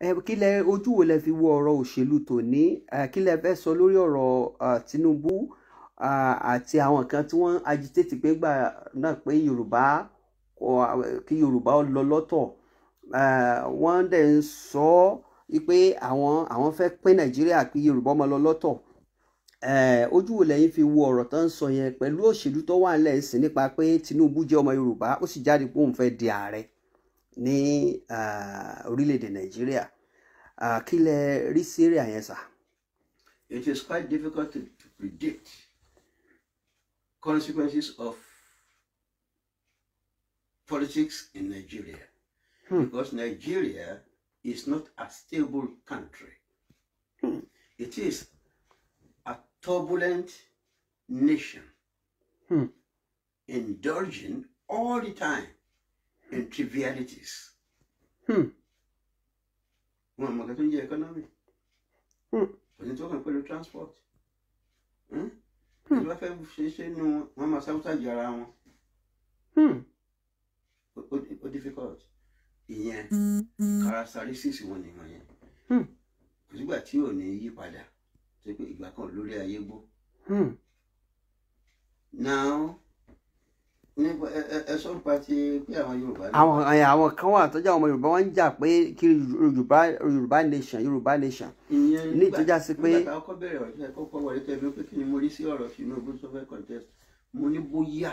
Ẹ kí lẹ, ojú wo lẹ fi wo ọ̀rọ̀ òṣèlú tòní? Kí lẹ fẹ́ sọ lórí ọ̀rọ̀ Tinubu àti àwọn kan tí wọ́n agitate pé gbà náà pé Yorùbá, kí Yorùbá ó lọ lọ́tọ̀? Wọ́n dẹ̀ ń sọ pé àwọn fẹ́ pín Nàìjíríà, kí Yorùbá máa lọ lọ́tọ̀. Ojú wo lẹ́yìn fi wo ọ̀rọ̀ tó ń sọ yẹn pẹ̀lú òṣèlú tó wà nílẹ̀ sí, nípa pé Tinubu jẹ́ ọmọ Yorùbá, ó sì jáde pé òun fẹ́ di ààrẹ ní orílẹ̀-èdè Nàìjíríà? Kí lẹ rí sí èrè àyẹn sà? It is quite difficult to predict consequences of politics in Nigeria because Nigeria is not a stable country. It is a turbulent nation indulging all the time in trivialities. Wọn mọ̀ kẹ́tọ́ ń jẹ́ economy. Kò ní tó kàn pẹ̀lú transport. Tí wọ́n fẹ́ ṣe ṣe nínú wọn, wọ́n máa sabotage ara wọn. Ó difficult. Ìyẹn characteristics wọn nìwọ̀n yẹn. Kò sígbà tí ò ní yí padà tó pé ìgbà kan lórí ayé gbó. Now, nípa ẹ sọ nípa ti pé àwọn Yorùbá ní. Àwọn kan wà tó jẹ́ àwọn ọmọ Yorùbá, wọ́n ń jà pé kí Yorùbá nation, Yorùbá nation. Ìyẹn ní ìtọ́já sí pé nígbà tá a kọ́kọ́ bẹ̀rẹ̀ ọ̀rọ̀ tí ẹ kọ́kọ́ wọlé tẹ́ bí pé kí ni mo rí sí ọ̀rọ̀ Tinubu tó fẹ́ contest, mo ní bóyá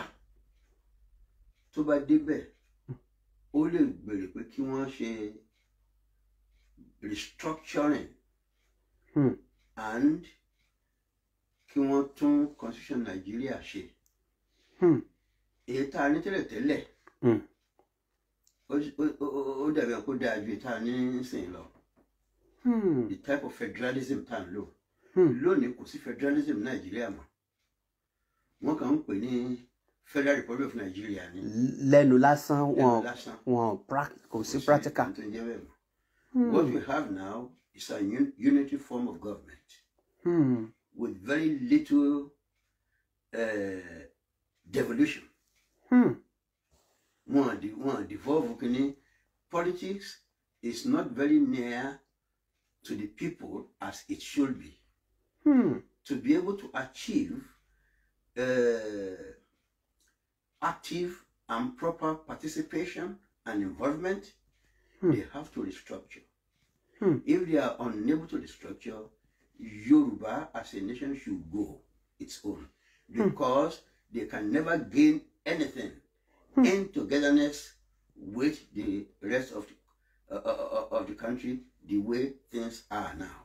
tó bá débẹ̀, ó lè béèrè pé kí wọ́n ṣe restructuring and kí wọ́n tún constitution Nàìjíríà ṣe. Èyí tá a ní tẹ́lẹ̀tẹ́lẹ̀, ó dàbí ẹ̀ kó dáa ju èyí tá a ní nísìnyí lọ. The type of federalism tá a ń lò lónìí, kò sí federalism Nàìjíríà mọ́. Wọ́n kàn ń pè ní Federal Republic of Nigeria ní. Lẹ́nu lásán. Lẹ́nu wọn lásán. Wọn kò sí practical. Nǹkan tó ń jẹ́ bẹ́ẹ̀ mọ́. What we have now is a unitary form of government with very little devolution. Wọ́n devolve kínní. Politics is not very near to the people as it should be. To be able to achieve active and proper participation and involvement, they have to restructure. If they are unable to restructure, Yoruba as a nation should go its own because they can never gain anything in togetherness with the rest of the country the way things are now.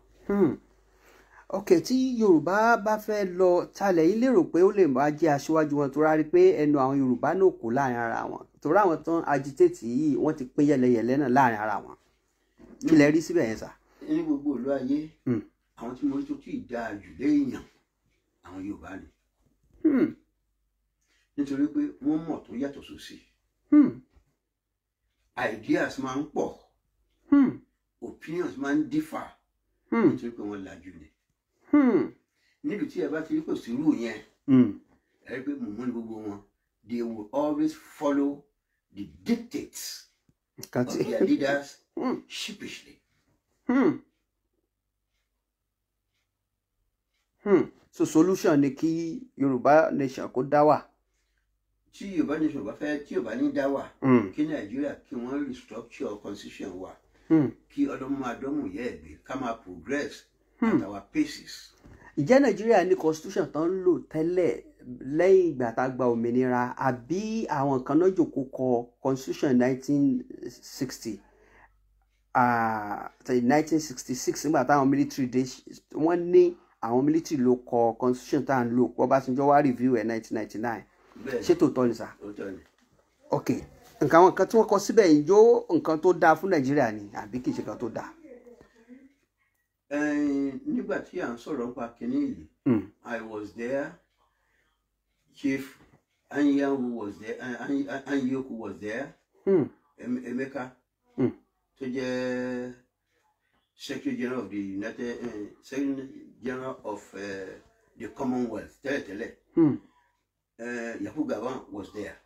Ok, tí Yorùbá bá fẹ́ lọ talẹ̀ yín, lérò pé ó lè máa jẹ́ aṣíwájú wọn, tó rárí pé ẹnu àwọn Yorùbá náà kò láàrin ara wọn, torí àwọn tán agitate yìí, wọ́n ti pín yẹlẹyẹlẹ náà láàrin ara wọn. Kí lẹ rí síbẹ̀ yẹn sà? Ní gbogbo ìlú ayé, àwọn tí mo rí tó tí ì dáa jù léèyàn, àwọn Yorùbá ni, nítorí pé wọ́n mọ̀ tó yàtọ̀ sósì. Ideas máa ń pọ̀, opinions máa ń differ, nítorí pé wọ́n lajú ni. Nílùú tí ẹ bá ti rí kò sí irú yẹn, ẹ rí pé mùmú ni gbogbo wọn. They will always follow the dictates nǹkan of tí their leaders sheepishly. So solution ni kí Yorùbá nation kó dá wà. Tí Yorùbá nation bá fẹ́, tí Yorùbá ní dá wà, kí Nàìjíríà kí wọ́n restructure constitution wa, kí ọlọ́mọ máa dọ́mù yẹ́ ẹ̀gbẹ́, ká máa progress at our paces. Ìjẹ́ Nàìjíríà ní constitution tó ń lò tẹ́lẹ̀ lẹ́yìn ìgbà tá a gba òmìnira, àbí àwọn kan náà jòkó kọ constitution 1960, 1966, nígbà táwọn military dé? Wọ́n ní àwọn military ló kọ constitution tá à ń lò. Ọbásanjọ́ wá review ẹ̀ 1999. Bẹ́ẹ̀. Ṣé tòótọ́ ni sà? Òótọ́ ni. Ok, nǹkan àwọn nǹkan tí wọ́n kọ síbẹ̀ yìí, yóò nǹkan tó dáa fún Nàìjíríà ni, àbí kì í ṣe nǹkan tó dáa? Nígbà tí à ń sọ̀rọ̀ nípa kínní yìí, I was there, Chief Anyanwu was there, Anyoku was there, Emeka tó jẹ́ Secretary General of the United Secretary General of the Commonwealth tẹ́lẹ̀tẹ́lẹ̀. Yakubu Gowon was there.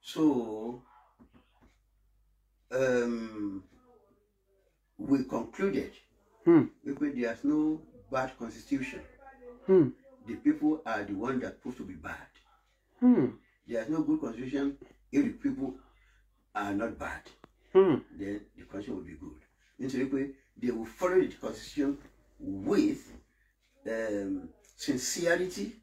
So We concluded wípé there is no bad constitution. The people are the ones that prove to be bad. There is no good constitution if the people are not bad. Then the constitution will be good. Nítorí pé they will follow the constitution with sincerity,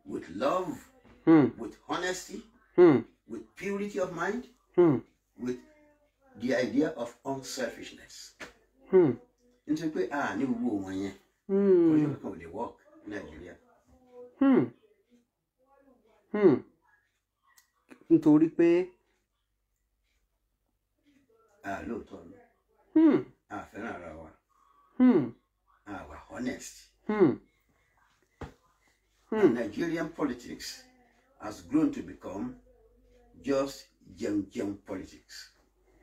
with love, with honesty, with purity of mind, with the idea of unselfishness. Nítorí pé a ní gbogbo wọn yẹn, constitution kankan ò lè work ní Nàìjíríà. Nítorí pé A lóòótọ́ ni, a fẹ́ràn ara wa, a wà honest. And Nigerian politics has grown to become just jẹun politics.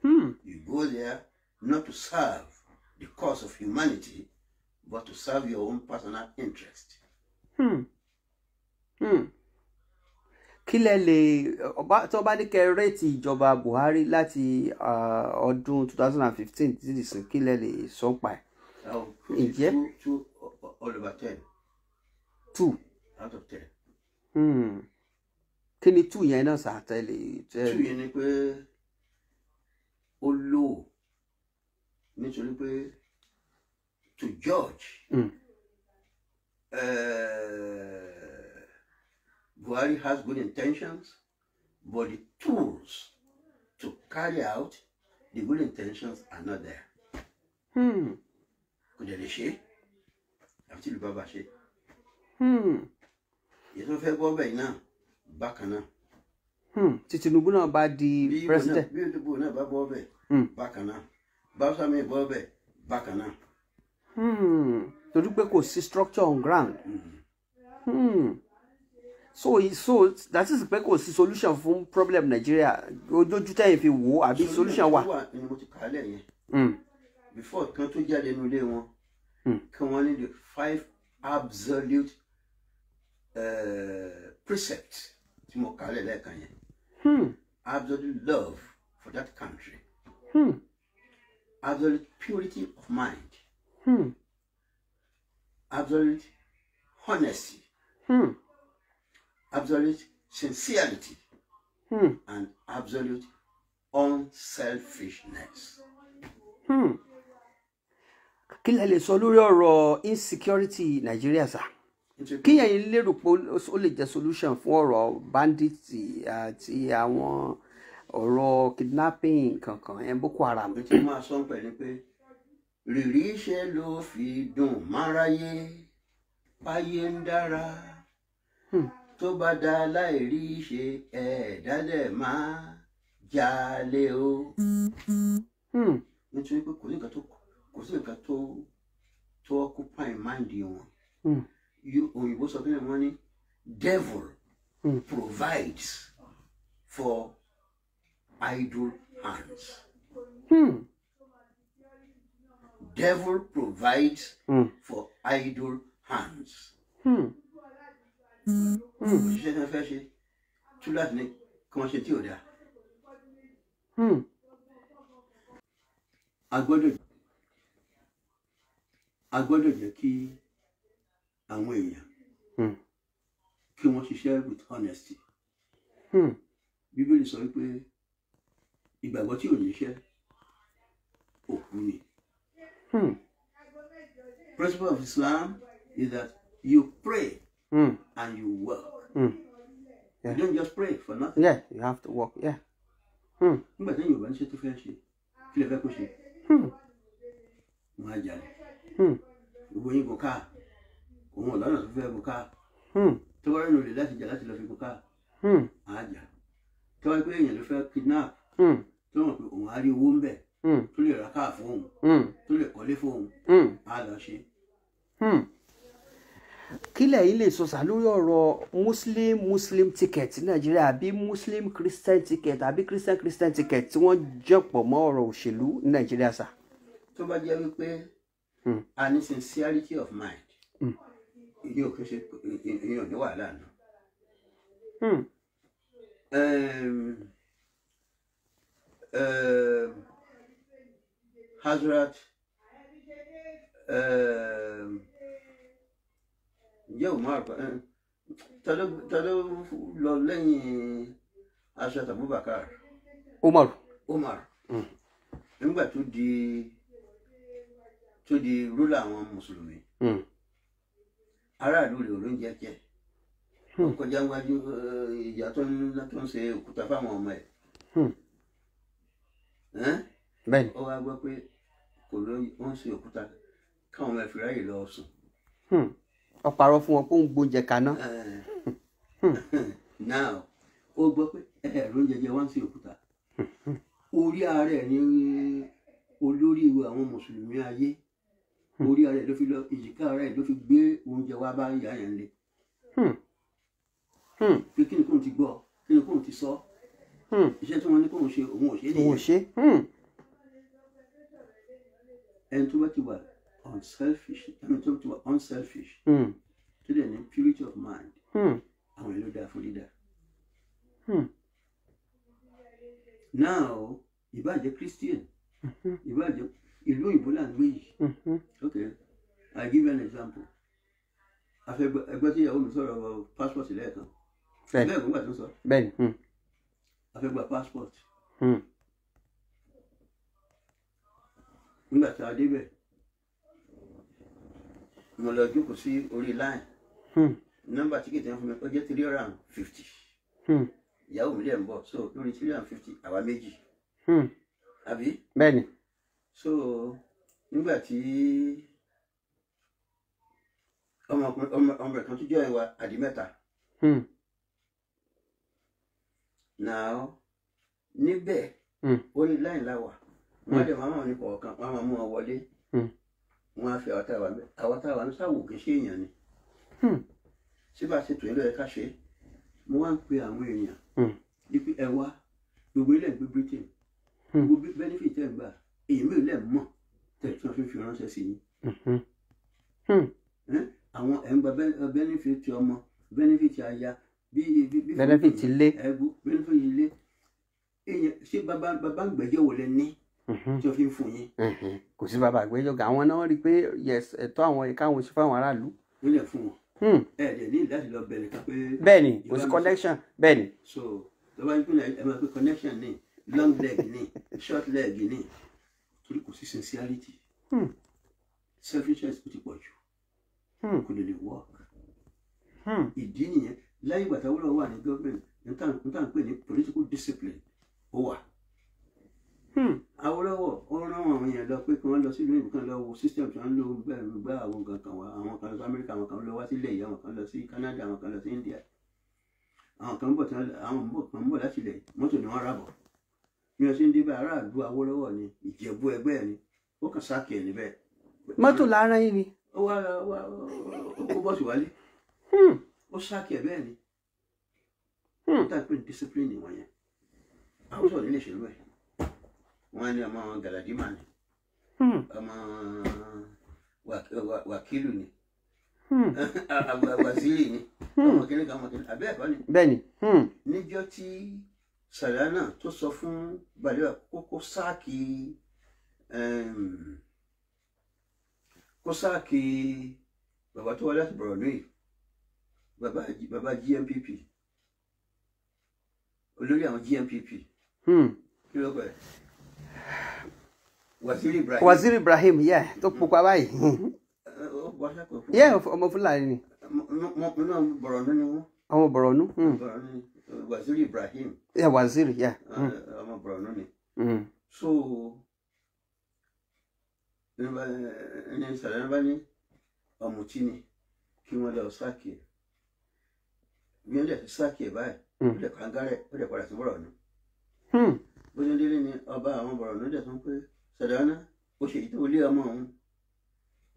You go there not to serve the cause of humanity, but to serve your own personal interest. Kí lẹ lè ọba tó bá ní kẹ́ rate ìjọba Buhari láti ọdún 2015 títí dìsín, kí lẹ lè sọ pa ẹ̀? I will put it 2, 2 all over 10 2 out of 10. Kí ni 2 yẹn náà sàtẹ́lẹ̀? 2 yẹn ni pé ó lò nítorí pé to judge Buhari has good intentions, but the tools to carry out the good intentions are not there. Kò dẹ̀ lè ṣe é àfi tí ìlú bá bá ṣe. Èyí tó fẹ́ bọ́ bẹ́ẹ̀ náà bákan náà. Tí Tinubu náà bá di Bí Igbo náà president. Bí Igbo náà bá bọ́ bẹ́ẹ̀ bákan náà. Báwùsà mi bọ́ bẹ́ẹ̀ bákan náà. Torí pé kò sí structure on ground. So that is pé kò sí solution fún problem Nigeria ojójú tẹ́yìn fi wò ó, àbí solution wà? Tó wà ni mo ti kà á lẹ̀ yẹn. Before kan tó jáde nínú ilé wọn, kí wọ́n ní the 5 absolute precepts tí mo kà á lẹ̀ lẹ́ẹ̀kan yẹn. Absolute love for that country. Absolute purity of mind. Absolute honesty. Absolute sincerity. And absolute unselfishness. Kí lẹ lè sọ lórí ọ̀rọ̀ insecurity Nigeria, sir? Nítorí Kí ẹ̀yin lérò pé ó lè jẹ́ solution fún ọ̀rọ̀ bandits àti àwọn ọ̀rọ̀ kidnapping kankan ẹ̀, Boko Haram? Pé tí máa sọ pẹ̀lú pé rìrì ṣe ló fi dùn máráyé páyé ń dára, tó bá dá láìrí ṣe, ẹ̀ẹ́dá dẹ̀ máa jalè o. Nítorí pé kò sí nǹkan tó occupy mind wọn. Òyìnbó sọ pé wọ́n ní devil provides for idle hands. Devil provides for idle hands. Òṣìṣẹ́ tí wọ́n fẹ́ ṣe túláàsì ní kí wọ́n ṣe tí ò dáa. A gbọ́dọ̀ jẹ́ kí àwọn èèyàn kí wọ́n ṣiṣẹ́ with honesty. Bíbélì sọ wípé ìgbàgbọ́ tí ò níṣẹ́, òkú ni. Principle of Islam is that you pray and you work. You don't just pray for nothing. Yeah, you have to work. Yeah. Nígbà tí Yorùbá ń ṣe tó fẹ́ ṣe, kí lè fẹ́ kó ṣe? Wọ́n á jalè. Gbogbo yín gun káà, òun ò lọ́nà tó fẹ́ gun káà. Tó bá rìn olè láti jà láti lọ fi gun káà, á jà. Tó bá pé èèyàn ló fẹ́ kidnap, tó mọ̀ pé òun á rí owó ń bẹ̀, tó lè ra káà fún òun, tó lè kọ́lé fún òun, á lọ ṣe. Kí lẹ̀yin lè sọ sá lórí ọ̀rọ̀ Muslim Muslim ticket ní Nàìjíríà, àbí Muslim Christian ticket, àbí Christian Christian ticket tí wọ́n jọpọ̀ mọ́ ọ̀rọ̀ òṣèlú ní Nàìjíríà, sà? Tó bá jẹ́ wípé a ní sincerity of mind, ìyẹn ò kí ń ṣe, ìyẹn ò ní wàhálà nù. Hazrat Ǹjẹ́ Umar ta ló lọ lẹ́yìn Ashat Abubakar? Umar. Umar. Nígbà tó di rúlà àwọn mùsùlùmí, aráàlú rẹ̀ ló ń jẹ jẹ kọjá wájú ìyá tó ń ṣe òkúta fáwọn ọmọ ẹ̀. Bẹ́ẹ̀ni. Ó wá gbọ́ pé kò ló ń ṣe òkúta káwọn ọmọ ẹ̀ fi ráyè lọ sùn. Ó parọ́ fún wọn pé òun gbóúnjẹ kaná. Now ó gbọ́ pé ẹ̀rọ oúnjẹ jẹ wọ́n ń ṣe òkúta. Orí ààrẹ ni olórí àwọn mùsùlùmí ayé, orí ààrẹ ló fi lọ, ìjìká ààrẹ ló fi gbé oúnjẹ wá bá ìyá yẹn lé. Pé kí ni kóun ti gbọ́, kí ni kóun ti sọ, iṣẹ́ tí wọ́n ní kóun ṣe òun ò ṣe nìyẹn. Òun ò ṣe. Ẹni tó bá ti wà unselfish, ẹni tó ti wà unselfish, tó dẹ̀ ní purity of mind, àwọn èlò dáa fún leader. Now ìbá jẹ́ Christian, ìbá jẹ́ ìlú òyìnbó là ń gbé yìí. Okay, I give you an example. Ẹgbẹ́ tí ìyàwó mi sọ̀rọ̀ passport lẹ́ẹ̀kan. Bẹ́ẹ̀ gbà tó ń sọ. Bẹ́ẹ̀ni. A fẹ́ gba passport. Nígbà tí a débẹ̀, mo lọ jókòó sí orí line. Nọ́mbà tíkẹ́tì yẹn fún mi ó jẹ́ 350. Ìyàwó mi lè ń bọ̀, so lórí 350 àwa méjì. Àbí? Bẹ́ẹ̀ni. So nígbà tí ọmọ kan tó jẹ́ ìwà àdí mẹ́ta. Now níbẹ̀ orí line la wà, wọ́n á dẹ̀ máa máa ní kọ̀ọ̀kan, wọ́n á máa mú wọn wọlé. Wọ́n á fi àwọn táwa ń sáwò kì í ṣe èèyàn ni. Ṣé bá a ṣe tò ní lọ́yẹ ká ṣe? Mo wá ń pe àwọn èèyàn wípé ẹ wá, gbogbo ilẹ̀ ń gbé Britain, gbogbo benefit ẹ̀ ń gbà, èyí mi ò lẹ̀ mọ̀ tẹ̀ tí wọ́n fi ránṣẹ́ sí yín. Àwọn ẹ̀ ń gba benefit ọmọ, benefit aya, benefit ilé, benefit ilé. Èèyàn ṣé bàbá ń gbẹ́jọ́ wò lẹ ní tí wọ́n fi ń fún yín? Kò sí bàbá àgbẹ́jọ́, àwọn náà rí i pé ẹ̀tọ́ àwọn káwọn ṣe fáwọn aráàlú. Ó lè fún wọn. Ẹ dẹ̀ ní láti lọ bẹ̀rẹ̀ kan pé. Bẹ́ẹ̀ni, kò sí connection. Bẹ́ẹ̀ni. So tó bá ń pín ẹ máa pé connection ní long leg ní short leg ní, torí kò sí sincerity. Selfishness ó ti pọ̀ jù. Kò lè work. Ìdí nìyẹn láyé ìgbà táwọn wà ní government n tá n pè ní political discipline ó wà. Awólọ́wọ̀ ó rán àwọn èèyàn lọ pé kí wọ́n lọ sílùú òyìnbó kan lọ wo system tí wọ́n ń lò bẹ́ẹ̀ gbá àwọn nǹkan kan wá, àwọn kan lọ sí Amẹ́ríkà, àwọn kan lọ wá sílẹ̀ yìí, àwọn kan lọ sí Canada, àwọn kan lọ sí India, àwọn kan bọ̀ tí àwọn kan bọ̀ láti ilẹ̀, mọ́tò ni wọ́n rà bọ̀. Bí wọ́n ṣe ń dé bá aráàlú Awólọ́wọ̀ ni Ìjẹ̀bú ẹgbẹ́ ẹ̀ ni ó kàn sáàkì ẹ̀ níbẹ̀. Mọ́tò lára yín ni. Ó wá ó kó bọ́ọ̀sì wálé, ó sáàkì ẹ̀ bẹ́ẹ̀ ni. Ó tà pé discipline wọ̀nyẹn àwọn sọ̀rọ̀ nílé ìṣèlú ẹ̀. Wọ́n ní ọmọ Galadima ni, ọmọ Wàkílù ni, Waziri ni, ọmọ kìnìún kan, ọmọ kìnìún abẹ́ ẹ̀kọ́ ni. Bẹ́ẹ̀ni. Níjọ́ tí Sàlánà tó sọ fún Balewa kó sáàkì bàbá tó wá láti Borno yìí, bàbá GNPP, olórí àwọn GNPP, kí ló pẹ́? Waziri Ibrahim. Waziri Ibrahim, yeah, tó pupa báyìí. Yeah, ọmọ Fúlàní ni. Borno ni wọ́n. Ọmọ Borno. Borno ni Waziri Ibrahim. Yeah, Waziri, yeah. Ọmọ Borno ni. So ní sàlẹ̀ bá ní ọ̀mùtí ni kí wọ́n lọ sáàkì ẹ̀. Bí wọ́n lè sáàkì ẹ̀ báyìí, ó lè kàngárẹ̀, ó lè padà sí Borno. Bó ṣe ń délé ni ọba àwọn Borno dẹ̀ tún pé Sàdáná ó ṣe èyí tó lé ọmọ òun,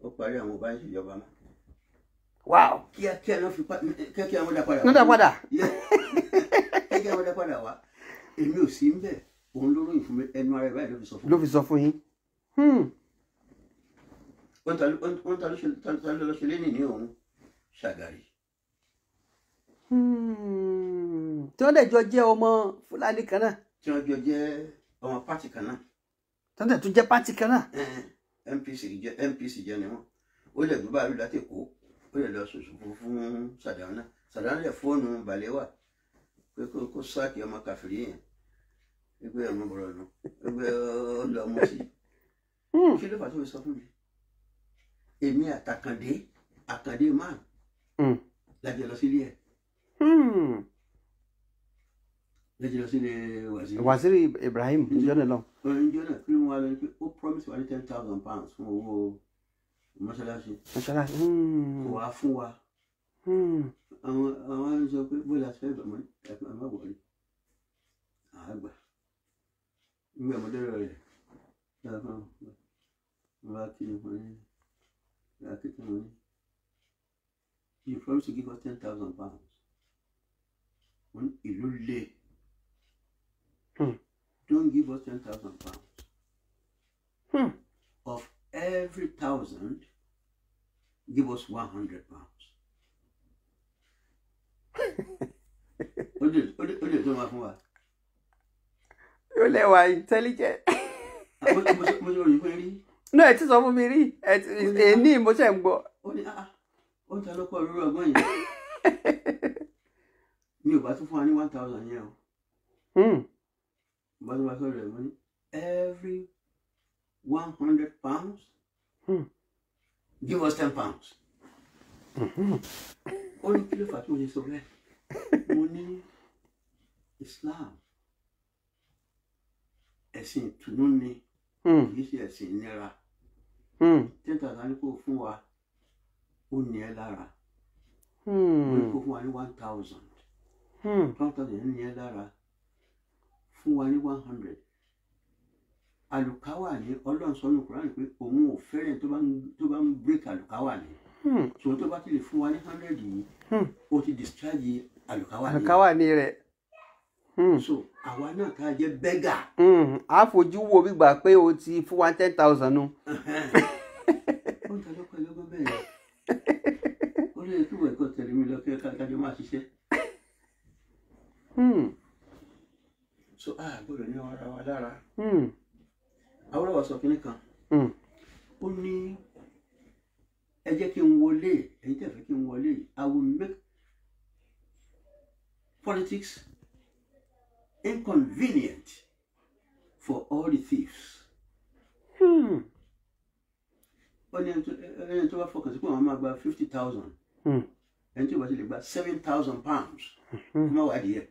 ó parí àwọn ọba ń ṣèjọba mọ́. Wow. Kíákíá ló fi kíákíá wọn dá padà. Wọ́n dá padà. Kíákíá wọn dá padà wá. Èmi ò sí ń bẹ̀, òun ló ròyìn fún mi, ẹnu ara ẹ̀ báyìí ló fi sọ fún mi. Ló fi sọ fún yín. Wọ́n ta ló ṣe léni ní òun Ṣàgàrí. Tí wọ́n dẹ̀ jọ jẹ́ ọmọ Fúlàní kan náà. Tí wọ́n jọ jẹ́ ọmọ pátì kan náà. Tí wọ́n dẹ̀ tún jẹ́ pátì kan náà. NPC jẹ́ NPC jẹ́ ni wọ́n. Ó lè gbé báàlú láti Èkó, ó lè lọ sòsòfò fún Sàdáúnà. Sàdáúnà lè fóònù Balewa pé kó sáàkì ọmọ kàfìrí yẹn, pé ọmọ bọ̀rọ̀ nù, pé ó lọ ọmọ sí. Kí ló fà tó fi sọ fún mi? Èmi àtàkàndé, Àkàndé máa lájẹ lọ sílé ẹ̀. Lájẹ lọ sílé Waziri. Waziri Ibrahim níjọ́ náà lọ. Níjọ́ náà kí ló ń wá lọ pé ó promise wa ní £10,000 fún owó mọ́ṣáláṣí. Mọ́ṣáláṣí. Kò wá fún wa. Àwọn sọ pé bóyá fẹ́ gbà mọ́ ẹ má wọlé. Àgbà. Nígbà ọmọdé rẹ̀ bá kí ni wọ́n ní. You promised to give us £10,000. When ìlú le. Don't give us £10,000. Of every 1,000, give us £100. Ó lè tó máa fún wa. Ó lè wà intelligent. Mo ṣe òyìnbó rí. No, ẹ ti sọ fún mi rí. Ẹ ní mo ṣe ń gbọ́. Ó ní ó ń ta lọ́kọ̀ lórí ọgbọ́n yẹn. Mi ò bá tún fún wa ní 1,000 yẹn o. Bá tún bá sọ̀rọ̀ rẹ̀ mo ní every £100, give us £10. Ó ní kí ló fà tí mo ṣe sọ bẹ́ẹ̀? Mo ní Islam ẹ̀sìn ìtùnú ni, kì í ṣe ẹ̀sìn ìnira. 10,000 ní kò fún wa, ó ní ẹ lára. Mo ní kó fún wa ní 1,000. 1,000 ní ẹ lára. Fún wa ní 100. Àlùkáwà ní Ọlọ́run sọ nínú Kùránì pé òun ò fẹ́rẹ̀ tó bá ń break àlùkáwà ní. Ṣùgbọ́n tó bá ti lè fún wa ní 100 yìí, ó ti discharge àlùkáwà ní. Àlùkáwà ní rẹ̀. So àwa náà tá a jẹ́ bẹ́gà. A fojú wo gbígbà pé o ti fún wa 10,000 nu. Ó ń ta lọ́kọ̀ ẹlọ́gbọ́n bẹ́ẹ̀ yẹn. Ó lè túbọ̀ ẹ̀kọ́ tẹ̀lé mi lọ kí kájọ máa ṣiṣẹ́. So a gbọ́dọ̀ ní ara wa lára. Awólọ́wọ̀ sọ kínní kan. Ó ní ẹ jẹ́ kí n wọlé, ẹ̀yin tẹ́ fẹ́ kí n wọlé, I will make politics inconvenient for all the thieves. Ó ní ẹni tó bá fọkàn sí pé àwọn máa gba 50,000. Ẹni tó bá ti lè gba £7,000. Kó má wá díẹ̀.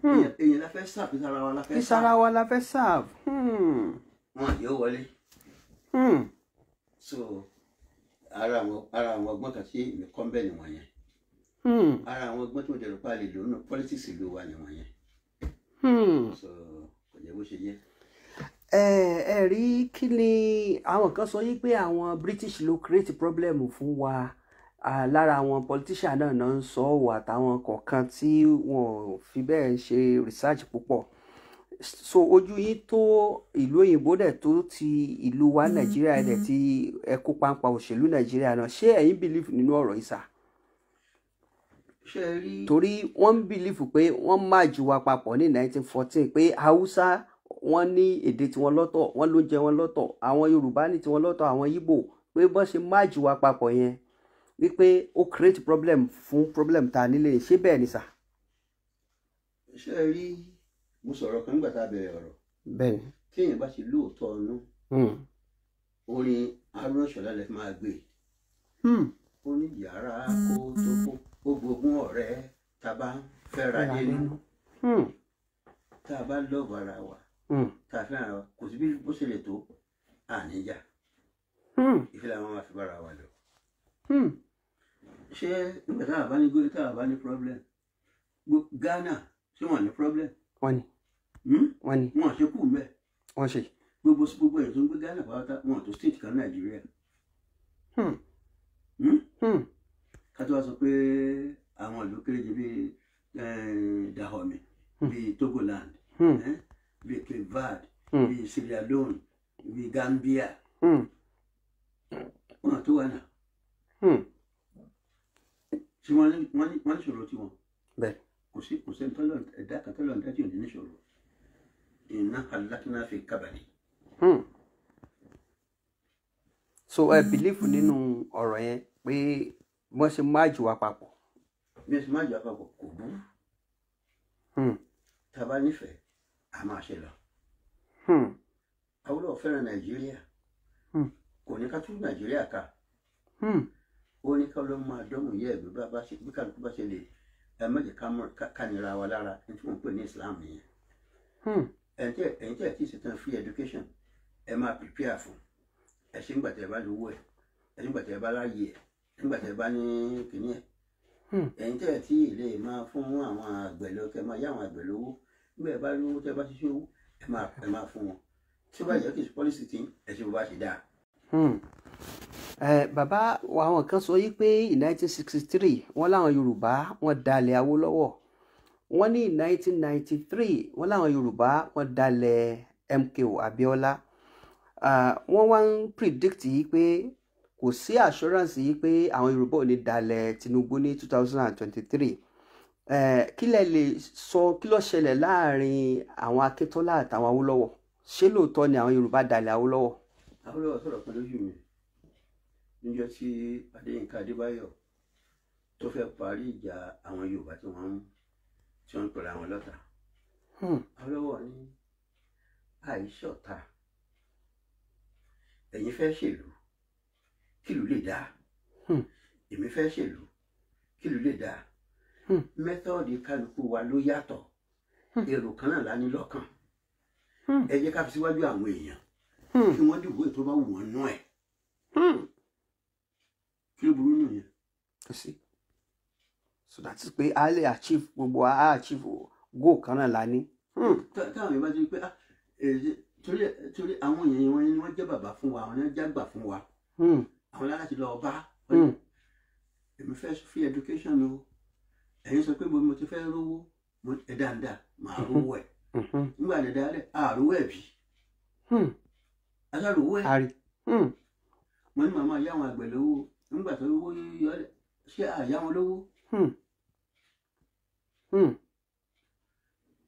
Èèyàn la fẹ́ serve, ìsara wa la fẹ́ serve. Ìsara wa la fẹ́ serve. Wọn àjẹ́ ó wọlé. So ara àwọn ọgbọ́n kan tí èmi kọ́ ń bẹ̀ nìwọ̀nyẹn. Ara àwọn ọgbọ́n tí mo dẹ̀rù pa lè lò nínú politics ìlú wa nìwọ̀nyẹn. So kò jẹ́ bó ṣe jẹ́. Ẹ rí kí ni àwọn kan sọ yìí pé àwọn British ló create problem fún wa. Lára àwọn politician náà ń sọ ọ́ àtàwọn kọ̀ọ̀kan tí wọ́n fi bẹ́ẹ̀ ṣe research púpọ̀. So ojú yín tó ìlú òyìnbó dẹ̀ tó ti ìlú wa Nàìjíríà dẹ̀ ti ẹ kó pampa òṣèlú Nàìjíríà náà, ṣé ẹ̀yin believe nínú ọ̀rọ̀ yìí sà? Torí wọ́n ń believe pé wọ́n merge wa papọ̀ ní 1914, pé Haúsá wọ́n ní èdè tiwọn lọ́tọ̀, wọ́n ló jẹ wọn lọ́tọ̀, àwọn Yorùbá ní tiwọn lọ́tọ̀, àwọn Ìgbò, pé bọ́n ṣe merge wa papọ̀ yẹn wípé ó create problem fún problem ta nílé. Ṣé bẹ́ẹ̀ ni sà? Ṣé ẹ rí, mo sọ̀rọ̀ kan nígbà tá a bẹ̀rẹ̀ ọ̀rọ̀. Bẹ́ẹ̀ni. Tí èèyàn bá ti lóòótọ́ ọ̀nù, orin Haruna Ṣọlá lè máa gbé. Ó ní yàrá kó tó kó ó gbógun ọ̀rẹ́ tá a bá ń fẹ́ra nínú. Tá a bá lọ́ọ̀bù ara wa, tá a fẹ́ràn ara wa, kò sí bí bó ṣe lè tó àníjà. Ìfẹ́ làwọn máa fi bára wa lọ. Ṣé nígbà tá a bá ní gómìnà, tá a bá ní problem, Ghana ṣé wọ́n ní problem? Wọ́n ní. Wọ́n ní. Wọ́n ṣe kú mẹ́. Wọ́n ṣe. Gbogbo èyí tó ń gbé Ghana pátá wọ́n tó state kan Nàìjíríà. Ká tó wá sọ pé àwọn ìlú kéréje bíi Dahomey, bíi Togoland, bíi Cape Verde, bíi Sierra Leone, bíi Gambia. Wọ́n tó wà náà. Ṣé wọ́n ní ìṣòro tiwọn? Bẹ́ẹ̀. Kò sí kò sẹ́ni tọ́lọ̀ ẹ̀dá kan tọ́lọ̀ ẹ̀dá tí ò ní níṣòro. Iná alákínná fi kábàlì. So ẹ believe nínú ọ̀rọ̀ yẹn pé wọ́n ṣe máàjì wa papọ̀. Bí ẹ ṣe máàjì wa papọ̀ kò burú. Tá a bá nífẹ̀ẹ́, a máa ṣe lọ. Awólọ́wọ̀ fẹ́ràn Nàìjíríà. Kò ní ká tún Nàìjíríà ká. Ó ní ká ló máa dọ́mù yẹ́ ẹ̀gbẹ́ bí kálukú bá ṣe lè ẹ má jẹ́ ká nira wa lára ní tí wọ́n ń pè ní Islam nìyẹn. Ẹ̀yin tẹ́ ẹ̀ tí ì ṣetán free education, ẹ máa prepare fún ẹ ṣe ńgbà tẹ́ ẹ bá lówó ẹ, ẹ ṣe ńgbà tẹ́ ẹ bá láàyè ẹ, ńgbà tẹ́ ẹ bá ní kìíní ẹ. Ẹ̀yin tẹ́ ẹ̀ tí ì lè máa fún àwọn àgbẹ̀ lọ, kẹ́ máa yá àwọn àgbẹ̀ lówó, nígbà ẹ bá lówó tẹ́ ẹ bá ṣiṣẹ́ owó, ẹ máa fún wọn. Tí ó bá yẹ kí policy tí ẹ ṣe bó bá ṣe dáa. Bàbá, àwọn kan sọ yí pé in 1963 wọ́n láwọn Yorùbá wọ́n dalẹ̀ Awólọ́wọ̀. Wọ́n ní in 1993 wọ́n láwọn Yorùbá wọ́n dalẹ̀ MKO Abiola. Wọ́n wá ń predict yìí pé kò sí assurance yìí pé àwọn Yorùbá ò ní dalẹ̀ Tinubu ní 2023. Kí lẹ lè sọ, kí ló ṣẹlẹ̀ láàrin àwọn Akíntọ́lá àtàwọn Awólọ́wọ̀? Ṣé lóòótọ́ ni àwọn Yorùbá dalẹ̀ Awólọ́wọ̀? Awólọ́wọ̀ sọ̀rọ̀ kan lójú mi níjọ́ tí Adéyínká Adébáyọ̀ tó fẹ́ parí ìjà àwọn Yorùbá tí wọ́n ń pèrè àwọn lọ́tà. Awólọ́wọ̀ ní àìṣọ̀tá, ẹ̀yin fẹ́ ṣèlú kílù lè dáa, èmi fẹ́ ṣèlú kílù lè dáa. Mẹ́tọ́ọ̀dì kálukú wa ló yàtọ̀, èrò kan náà la ní lọ́kàn. Ẹ jẹ́ ká fi síwájú àwọn èèyàn kí wọ́n dìbò ètò bá wù wọ́n nú ẹ̀. Kí ló burú nù yẹn? Kò sí. So that is pé a lè achieve gbogbo a achieve goal kan náà la ní. Táwọn èèyàn bá ti rí pé torí àwọn èèyàn wọn ni wọ́n jẹ́ bàbá fún wa, àwọn ni wọ́n jẹ́ àgbà fún wa, àwọn láti lọ bá. Èmi fẹ́ free education o, ẹ̀yin sọ pé mo ti fẹ́ rówó ẹ̀ dáadáa, màá rówó ẹ̀. Nígbà tí dáadáa àrówó ẹ̀ bí aṣáàrówó ẹ̀. Mo ní màmá yá àwọn àgbẹ̀ lówó, nígbà tó rówó yọ ṣé àyá wọn lówó.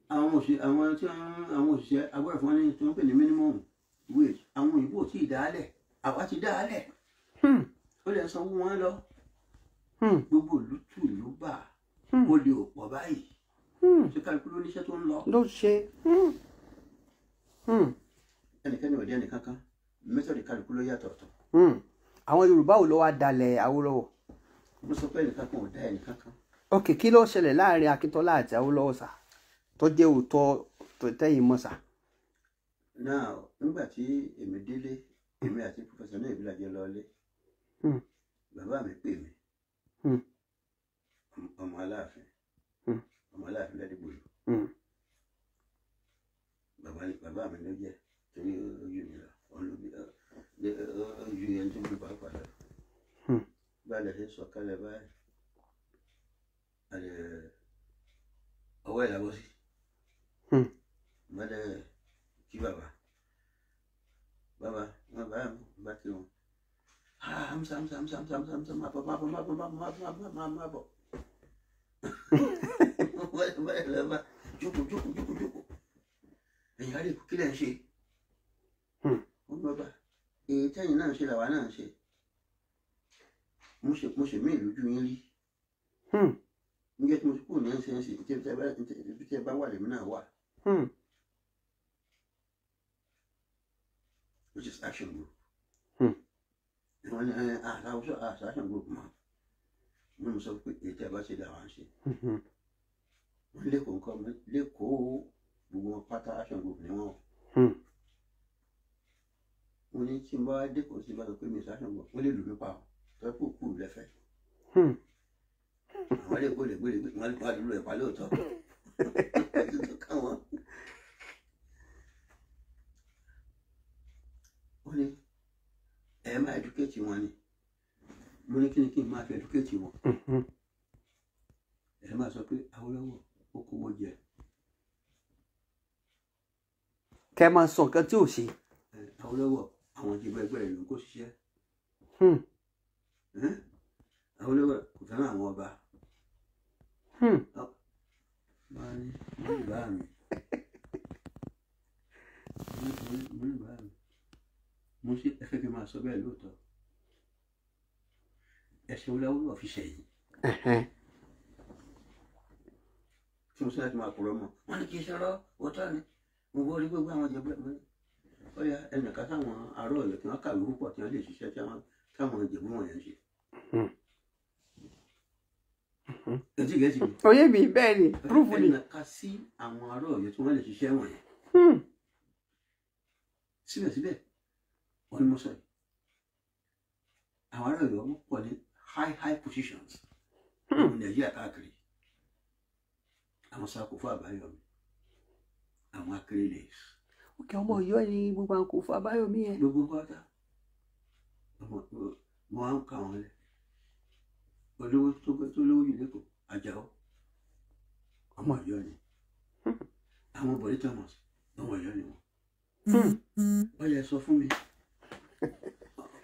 Àwọn òṣìṣẹ́ agbọ́dọ̀ fún wọn ní tí wọ́n pè ní minimum wage, àwọn òyìnbó tí ì dálẹ̀, àwa ti dálẹ̀. Ó lè sanwó wọn lọ. Gbogbo ìlú tù ìlú bà, ó lè pọ̀ báyìí. Ṣé kálukú ló níṣẹ́ tó ń lọ? Ló ṣe. Ẹnikẹ́ni ò dé ẹnìkankan, mẹ́tọ̀dì kálukú ló yàtọ̀ ọ̀tọ̀. Àwọn Yorùbá ò lọ wá dalẹ̀ Awólọ́wọ̀? Mo sọ pé ẹnìkankan ò dá ẹnìkankan. Ok, kí ló ṣẹlẹ̀ láàrin Akíntọ́lá àti Awólọ́wọ̀ sà tó jẹ́ òótọ́ tẹ́yìn mọ́ sà? Náà nígbà tí èmi délé, èmi àti pòfẹ́sọ̀ náà ìbílẹ̀ lọlé, bàbá mi pè mí, ọmọ Aláàfin, ọmọ Aláàfin lẹ́dìgbòlù. Bàbá mi ló jẹ́ torí ojú mi lọ, ojú ẹni tó bí pàápàá lọ. Báyìí ṣe sọ kálẹ̀ báyìí, ọwọ́ ẹ̀ làbọ̀ sí. Bàdẹ kí bàbá, bàbá wọn bá mi bá kí wọn. Hamsa hamsa hamsa hamsa hamsa hamsa má bọ̀ má bọ̀ má bọ̀ má bọ̀ má bọ̀ má bọ̀ má bọ̀. Bàdẹ lọ bá jókòó jókòó jókòó jókòó. Ẹ̀yin á lè kú kí lẹ̀ ń ṣe. Wọ́n bàbá èyí tẹ́yìn náà ń ṣe làwa náà ń ṣe. Mo ṣe mí ìlójú yín rí. Níjẹ́ tí mo kúrò ní NCNC, tí ẹ bá wà lèmi náà wà. Which is Action Group. Wọ́n ní àṣà Action Group mọ́. Mo sọ pé èyí tí a bá ṣe làwa ń ṣe. Wọ́n lẹ́kọ̀ọ́ nǹkan lẹ́kọ̀ọ́ gbogbo wọn pátá Action Group ni wọ́n. Mo ní tí n bá dẹ́kọ̀ọ́ sí bá sọ pé mi ṣe Action Group, wọ́n lè lù mí pa ọ́. Tọ́ pé òkú mi lẹ́fẹ̀ẹ́. Àwọn lè gbé lè gbé wọn lè lù ẹ̀ pa lóòótọ́. Ó ní ẹ máa educate wọn ni. Mo ní kí ni kí n máa fi educate wọn. Ẹ máa sọ pé Awólọ́wọ̀ ó kówó jẹ. Kẹ́ máa sọ nǹkan tí ò ṣe. Awólọ́wọ̀ àwọn ìjìbọn ẹgbẹ́ rẹ̀ ló ń kó ṣiṣẹ́. Awólọ́wọ̀ kò fẹ́ràn àwọn ọba. Bá ní mo ní bá mi. Mo ní bá mi. Mo ṣe ẹ fẹ́ kí n máa sọ bẹ́ẹ̀ lóòótọ́. Ẹ̀sìn Awólọ́wọ̀ fi ṣẹ̀yìn. Tí mo sọ láti máa kúrò mọ́ wọn ní kí n ṣọ̀rọ̀ òótọ́ ni mo wọ́n rí gbogbo àwọn Ìjẹ̀bú ẹ̀ ó yá ẹnìkan táwọn ará Ọ̀yọ́ tí wọ́n kàwé púpọ̀ tí wọ́n lè ṣiṣẹ́ táwọn Ìjẹ̀bú wọ̀nyẹn ń ṣe. Etí gẹ̀ẹ́sì mi. Oyè mi bẹ́ẹ̀ ni proof ni. Ẹnìkan sí àwọn ará Ọ̀yọ́ tí wọ́n lè ṣiṣẹ́ wọ̀nyẹn. Síbẹ̀síbẹ̀ wọ́n ní mo sọ yìí àwọn ará Ọ̀yọ́ wọ́n pọ̀ ní high high positions ní Nàìjíríà káàkiri. Àwọn Sakofo Àbáyọ̀mí, àwọn Akérèlé. Òkè ọmọ Ọ̀yọ́ ni gbogbo àwọn Kòfó Àbáyọ̀mí yẹn. Gbogbo pátá mo á ń ka wọn lẹ olówó tó lówó yìí lẹ́kọ̀ọ́ Àjàó ọmọ Ọ̀yọ́ ni, àwọn Bọ̀dé Thomas ọmọ Ọ̀yọ́ ni wọn. Wọ́n lè sọ fún mi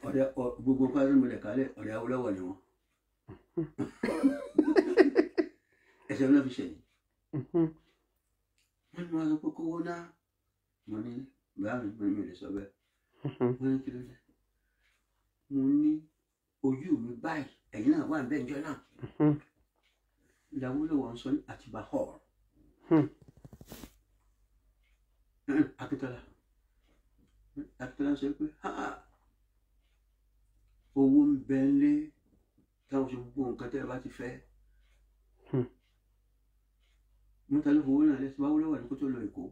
ọ̀rẹ́ gbogbo pátá mo lè kálẹ̀ ọ̀rẹ́ Awólọ́wọ̀ ni wọn. Ẹsẹ̀ wọn fi ṣẹ̀yìn. Wọ́n ní wọ́n sọ pé kówó náà mo ní báà mi mo ní mi ò lè sọ bẹ́ẹ̀. Wọ́n ní kí ló dé? Mo ní ojú mi báyìí ẹ̀yin náà wà níbẹ̀ níjọ́ náà. Awólọ́wọ̀ ń sọ ní Àtìbà hall. Akíntọ́lá Akíntọ́lá sọ pé owó ń bẹ ń lé táwọn ṣe gbogbo nǹkan tẹ́ ẹ bá ti fẹ́. Mo ta ló fowó náà lẹ́sìn Awólọ́wọ̀ ní kó tó lọ Èkó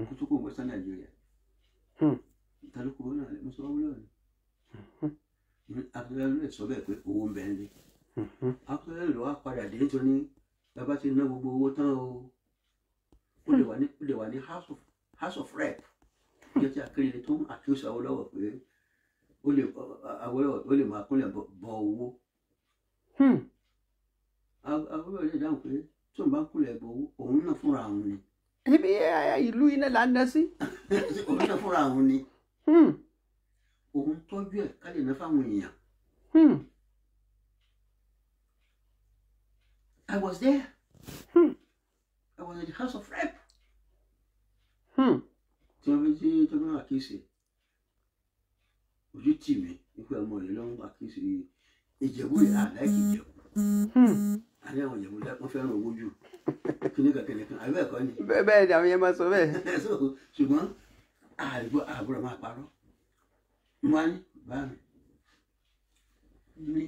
kó tó kó Western Nigeria. Ta ló fowó náà lẹ́sìn mo sọ Awólọ́wọ̀ ní. Akíntọ́lá ló lè sọ bẹ́ẹ̀ pé owó ń bẹ ń lé. Akíntọ́lá ló wá padà dé nítorí bàbá ti ná gbogbo owó tán o. Ó lè wà ní House of Rep. Jẹ́ tí Akérèlé tó ń accuse Awólọ́wọ̀ pé ó lè máa kúnlẹ̀ bọ owó. Awólọ́wọ̀ lè dáhùn pé tó ń bá kúnlẹ̀ bọ owó òun náà fúnra òun ni. Ibi ìlú iná là ń ná sí. Òun náà fúnra òun ni. Òun tọ́jú ẹ̀ ká lè ná fáwọn èèyàn. I was there. I was in the House of Rep. Tí wọ́n fi tí tó ń àkíyèsí ojú tì mí nípa ọmọ rẹ̀ ló ń àkíyèsí Ìjẹ̀bú rẹ̀ àláìkì Ìjẹ̀bú. Àní àwọn Ìjẹ̀bú wọ́n fẹ́ràn owó jù kíníkan kíníkan àbí ẹ̀kọ́ ni. Bẹ́ẹ̀ ni àwọn yẹn máa sọ bẹ́ẹ̀. Ṣùgbọ́n àbúrò máa parọ́. Mo wá ní bá mi ní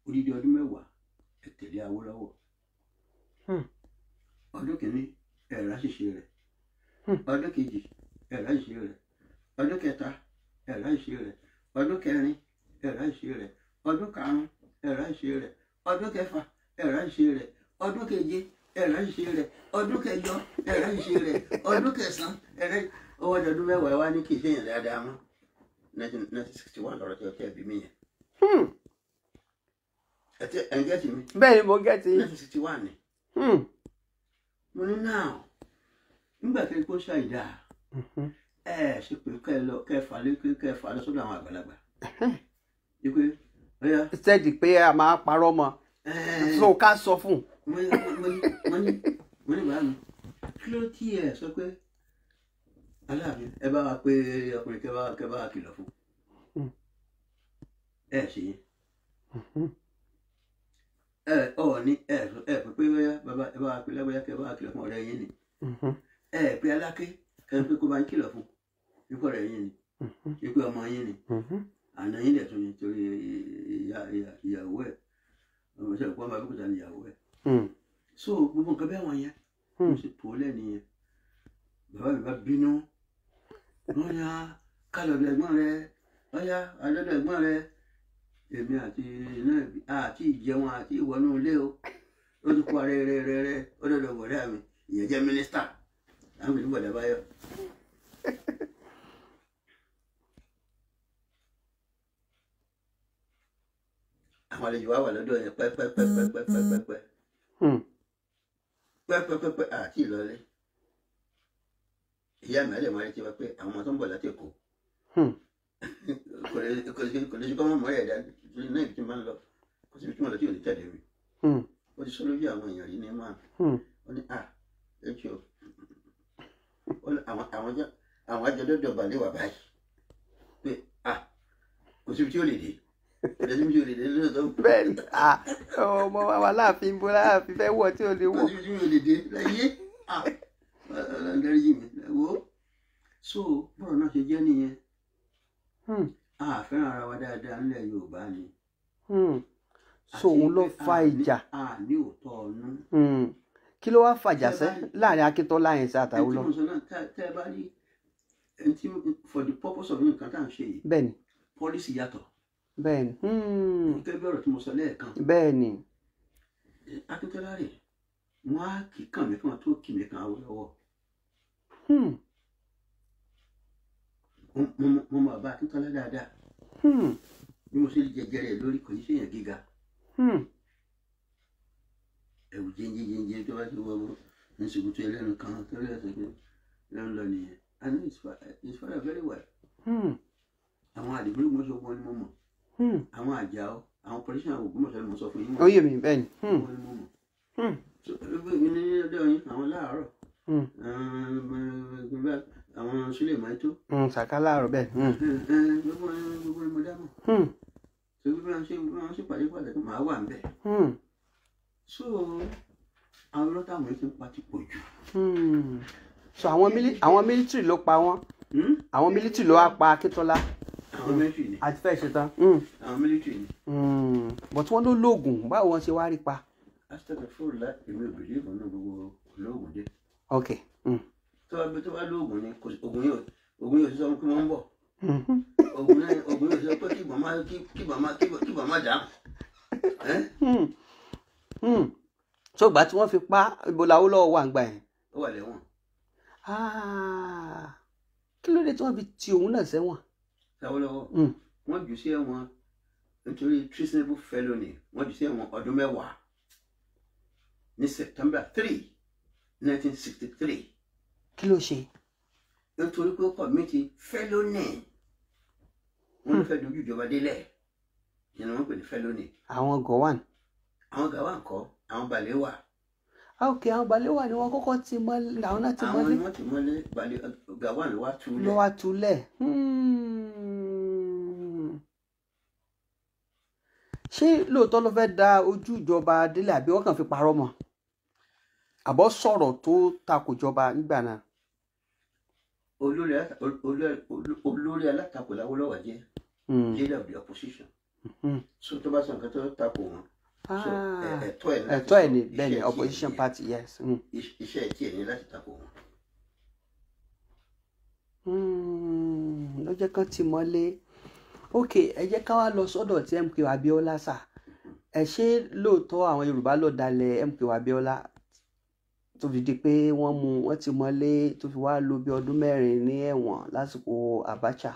odidi ọdún 10 ẹ tẹ̀lé Awólọ́wọ̀. Ọdún kìíní ẹ̀rọ àṣìṣe rẹ̀, ọdún kejì ẹ̀rọ àṣìṣe rẹ̀, ọdún kẹta ẹ̀rọ àṣìṣe rẹ̀, ọdún kẹrin ẹ̀rọ àṣìṣe rẹ̀, ọdún karùn-ún ẹ̀rọ àṣìṣe rẹ̀, ọdún kẹfà ẹ̀rọ àṣìṣe rẹ̀, ọdún keje ẹ̀rọ àṣìṣe rẹ̀, ọdún kẹjọ ẹ̀rọ àṣìṣe rẹ̀, ọdún kẹsàn-án ẹ̀rọ owó ọdún 10 wá ní kì í ṣe yẹn dáadáa mọ́. 1961 lọ́rọ̀ tí ọtí ẹ̀bí mi yẹn. Ẹ̀ ń gẹ́tì mi. Bẹ́ẹ̀ ni mo gẹ́tì. 1961 ni. Mo ní náà nígbà tí kò ṣàìdá ẹ ṣe pé kẹ lọ kẹ fà lé kẹ fà lọ sọ́dọ̀ àwọn àgbàlagbà. Ìpè ọyá. Ṣẹ́ẹ̀dì pé a máa parọ́ mọ́ so ká sọ fún. Mo ní bàá mi kí ló tí ẹ sọ pé Aláàfin ẹ bá wa pé ọkùnrin kẹ bá wa kìlọ̀ fún ẹ ṣe yẹn. Ẹ ọ ní ẹ ẹ pé pé bóyá bàbá ẹ bá wa pé lábóyá kẹ bá wa kìlọ̀ fún ọ̀rẹ́ yín ni. Ẹ pé Aláké kẹ pé kó bá ń kìlọ̀ fún ikú ọ̀rẹ́ yín ni ikú ọmọ yín ni àná yín dẹ̀ tún ni torí ìyàwó ẹ̀ ọmọ ìṣẹ̀lẹ̀ pọ́nba Abẹ́òkúta ni ìyàwó ẹ̀. So gbogbo nǹkan bẹ́ẹ̀ wọ̀nyẹn mo sì tó lẹ́nu yẹn. Bàbá mi bá bínú wọ́n yá kálọ̀dọ̀ ẹ̀gbọ́n rẹ ọ̀yá àlọ́dọ̀ ẹ̀gbọ́n rẹ èmi àti iná àti ìjẹun àti ìwọnú ilé o ó ti kó ara rẹ rẹ rẹ ó dọ̀dọ̀ bọ̀dá mi ìyẹn jẹ́ mínísítà àwọn ìlú bọ̀dá báyọ̀. Àwọn àlejò wa wà lọ́dọ̀ yẹn pẹ́pẹ́pẹ́pẹ́pẹ́pẹ́ pẹ́pẹ́pẹ́pẹ́ àti ìlọlé ìyá mi àlè máa retí wa pé àwọn ọmọ tó ń bọ̀ láti Èkó kò lè ṣe kọ́ mọ́ mọ́ ẹ̀dá náà ibi tí mo máa ń lọ kò síbi tí mo lọ tí ò ní tẹ̀lé mi. Ó ti sọ lójú àwọn èèyàn rí ní máa ó ní à ẹjọ́ àwọn àjọdọ́dọ̀ balẹ̀ wà báyìí pé à kò síbi tí ó lè dé. Ẹ̀sìn mi ò lè dé lóòótọ́. Bẹ́ẹ̀ ni, ọmọ wa láàfin bó láàfin fẹ́ wọ̀ tí ò lè wọ̀. Ẹ̀sìn mi ò lè dé láyé. Ọlọ́run dáríjì mi. Wo so bọ́rọ̀ náà ṣe jẹ́ nìyẹn. A fẹ́ràn ara wa dáadáa nílẹ̀ Yorùbá ni. So òun ló fa ìjà. A ní òótọ́ ọ̀nù. Kí ló wá fàjà sẹ́ láàrin Akíntọ́lá yẹn sí àtàwùlọ? Ẹni tí mo sọ náà, tẹ́ ẹ bá rí ẹni tí for the purpose of nǹkan tá à ń ṣe yìí. Bẹ́ẹ̀ni. Policy yàtọ̀. Bẹ́ẹ̀ni. Gẹ́gẹ́ bí ọ̀rọ̀ tí mo sọ lẹ́ẹ̀kan. Bẹ́ẹ̀ni. Akíntọ́lá rè wọ́n á kì í kàn mí kí wọ́n tó kì mí kan Awólọ́wọ̀. Mo mọ bàbá Akíntọ́lá dáadáa. Bí mo ṣe jẹjẹrẹ lórí kò ní ṣèyàn gíga. Ẹ̀wù jẹ́njẹ́jẹ́njẹ́ tó bá ti wọ nsìkútù ẹlẹ́nu kan tó lè ṣe pé ló ń lọ nìyẹn. I know his father very well. Àwọn àdìgún Ògbómọ̀ṣọ́ wọn ni mo mọ̀. Àwọn Àjàó, àwọn politician Ògbómọ̀ṣọ́ ni mo sọ fún yín. Ó yé mi bẹ́ẹ̀ ni. Wọn ni mo mọ̀. Mi ní ọdọ yín àwọn láàárọ̀. Àwọn Sule Maito. Sàká láàárọ̀ bẹ́ẹ̀. Gbogbo ni mo dá mọ̀. So bí wọ́n ṣe pàdé pàdé màá wà ń bẹ̀. So àwọn ọlọ́tà wọn ti ń pa ti pọ̀ jù. So àwọn military ló pa wọ́n. Àwọn military ló wá pa Akíntọ́lá. Àwọn military ni. Àti fẹ́ ṣe tán. Àwọn military ni. But wọ́n ló lóògùn, báwo wọ́n ṣe wá rí pa? Astagfirullah, èmi ò believe nínú gbogbo olóògùn dé. Ok. Tó bá lóògùn ni ògùn yóò sọ pé wọ́n ń bọ̀. Ògùn yóò sọ pé kí bàmá dáhùn. So ìgbà tí wọ́n fi pa, ibo l'Awólọ́wọ̀ wà ńgbà yẹn? Ó wà lẹ́wọ̀n. Kí ló dé tí wọ́n fi ti òun náà sẹ́wọ̀n? Awólọ́wọ̀ wọ́n jù sí ẹ̀wọ̀n nítorí treasonable felony, wọ́n jù sí ẹ̀wọ̀n ọdún 10 ní September 3, 1963. Kí ló ṣe? Nítorí pé ó commit felony, wọ́n ló fẹ́ dojú ìjọba délẹ̀, ìyẹn ni wọ́n pè ní felony. Àwọn Gowon. Àwọn Gowon kọ́, àwọn Balewa. Ok, àwọn Balewa ni wọ́n kọ́kọ́ ti mọ́lé, àwọn náà ti mọ́lé. Àwọn ni wọ́n ti mọ́lé, Gowon ló wá túlẹ̀. Ló wá túlẹ̀. Ṣé lóòótọ́ ló fẹ́ da ojú ìjọba délẹ̀ àbí wọ́n kàn fi parọ́ mọ́? Àbọ̀ sọ̀rọ̀ tó takò jọba nígbà náà. Olórí alátakò l'Awólọ́wọ̀ jẹ́, leader of the opposition. So tó bá sọ nǹkan tó takò wọn. Ẹ̀tọ́ ẹ̀ ni bẹ́ẹ̀ ni opposition party, yes. Iṣẹ́ tí ẹ̀ ní láti takò wọn. Ló jẹ́ kán ti mọ́lé. Ok, ẹ jẹ́ ká wá lọ sọ́dọ̀ tí MKO Abiola sà. Ẹ ṣé lóòótọ́ àwọn Yorùbá ló dalẹ̀ MKO Abiola tó fi di pé wọ́n mú wọ́n ti mọ́lé, tó fi wá lò bí ọdún 4 ní ẹ̀wọ̀n lásìkò Abacha,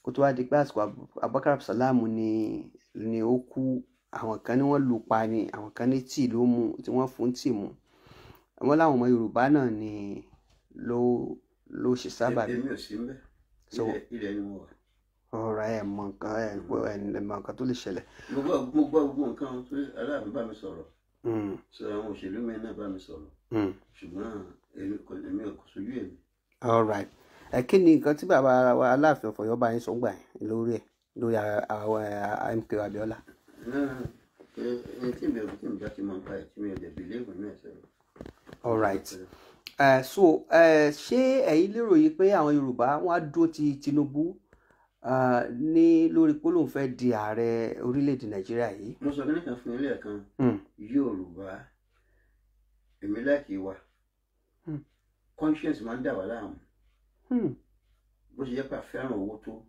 kó tó wá di pé àsìkò Abubakar Abdulsalam ni ó kú. Àwọn kan ní wọ́n lù pa ni, àwọn kan ní tíì ló mú tí wọ́n fún tíì mú. Wọ́n láwọn ọmọ Yorùbá náà ni ló ṣe sábàbí. Èmi ò sí ńbẹ̀, ilẹ̀ ni mo wà. Ọ̀rọ̀ ẹ̀ mọ nǹkan, ẹ̀ mọ nǹkan tó lè ṣẹlẹ̀. Mo gbọ́ gbogbo nǹkan tó Aláàfin bá mi sọ̀rọ̀. Sọ àwọn òṣèlú mi náà bá mi sọ̀rọ̀. Ṣùgbọ́n èmi ò sojú èmi. All right. Ẹ kí ni nǹkan tí bàbá wa Aláàfin of Ọ̀yọ́ bá yín sọ ń gbà yẹn lórí ẹ̀, lórí àwọn MKO Abiola? Ẹni tí mi ò tí mi bá ti mọ nípa ẹ̀ tí mi ò dẹ̀ believe nínú ẹ̀ sọ̀rọ̀. All right. So ṣé ẹ̀yin lérò yìí pé àwọn Yorùbá wọ́n á dúró ti Tinubu ní lórí pé lóun fẹ́ di ààrẹ orílẹ̀-èdè Nàìjíríà yìí? Mo sọ kíní kan fún ilé ẹ̀kan, Yorùbá èmi láìkí wa, conscience máa ń dà wá láàmú. Bó ṣe jẹ́ pé a fẹ́ràn owó tó,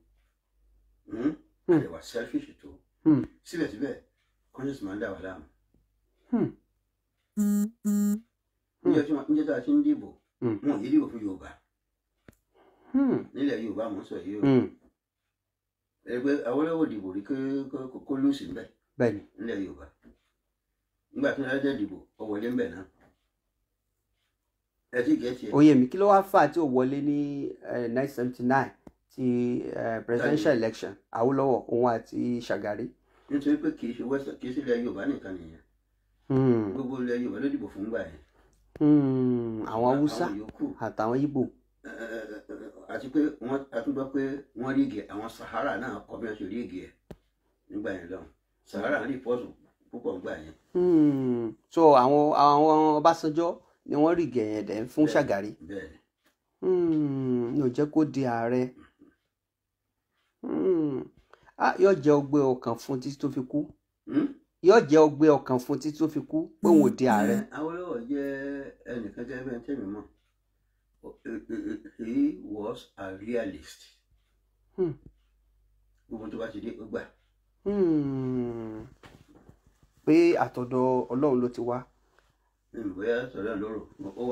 a lè wà selfish tó, síbẹ̀síbẹ̀ conscience máa ń dà wá láàmú. Níjọ́ tí a ti ń dìbò, wọn ò yí dìbò fún Yorùbá nílẹ̀ Yorùbá, mò ń sọ yìí o. Ẹgbẹ́ Awólọ́wọ̀ dìbò rí kó lùsì ńbẹ̀ nílẹ̀ Yorùbá. Nígbà tí wọ́n dẹ̀ dìbò, ó wọlé ńbẹ̀ náà. Ẹ ti gẹ̀ẹ́tì ẹ̀. Oyè mi, kí ló wá fà tí ò wọlé ní 1979 ti presidential election Awólọ́wọ̀ òun àti Ṣàgàrí? Nítorí pé kì í ṣe west, kì í ṣe ilẹ̀ Yorùbá nìkan nìyẹn. Gbogbo ilẹ̀ Yorùbá ló dìbò fún gbà yẹn. Àwọn Haúsá àtàwọn Ìgbò. Àti pé wọ́n a tún gbọ́ pé wọ́n rígì, àwọn Sahara náà kọ́ bí wọ́n ṣe rígì ẹ̀. Nígbà yẹn lọ́hùn, Sahara ń report púpọ̀ nígbà yẹn. So àwọn Ọbásanjọ́ ni wọ́n rig ẹ̀yẹn dẹ̀ fún Ṣàgàrí. Bẹ́ẹ̀ ni. Ní ò jẹ́ kó di ààrẹ. Ah, yóò jẹ́ ọgbẹ́ ọkàn fún títí tó fi kú. Yóò jẹ́ ọgbẹ́ ọkàn fún títí tó fi kú pé òun ò di ààrẹ. Awólọ́wọ̀ jẹ́ ẹnìkan jẹ́ bẹ́ẹ̀ tẹ́mi mọ̀. He was a realist. Gbogbo tó bá ti dé, ó gbà. Pé àtọ̀dọ̀ Ọlọ́run ló ti wá. Bóyá sọ̀rọ̀ lóró, ó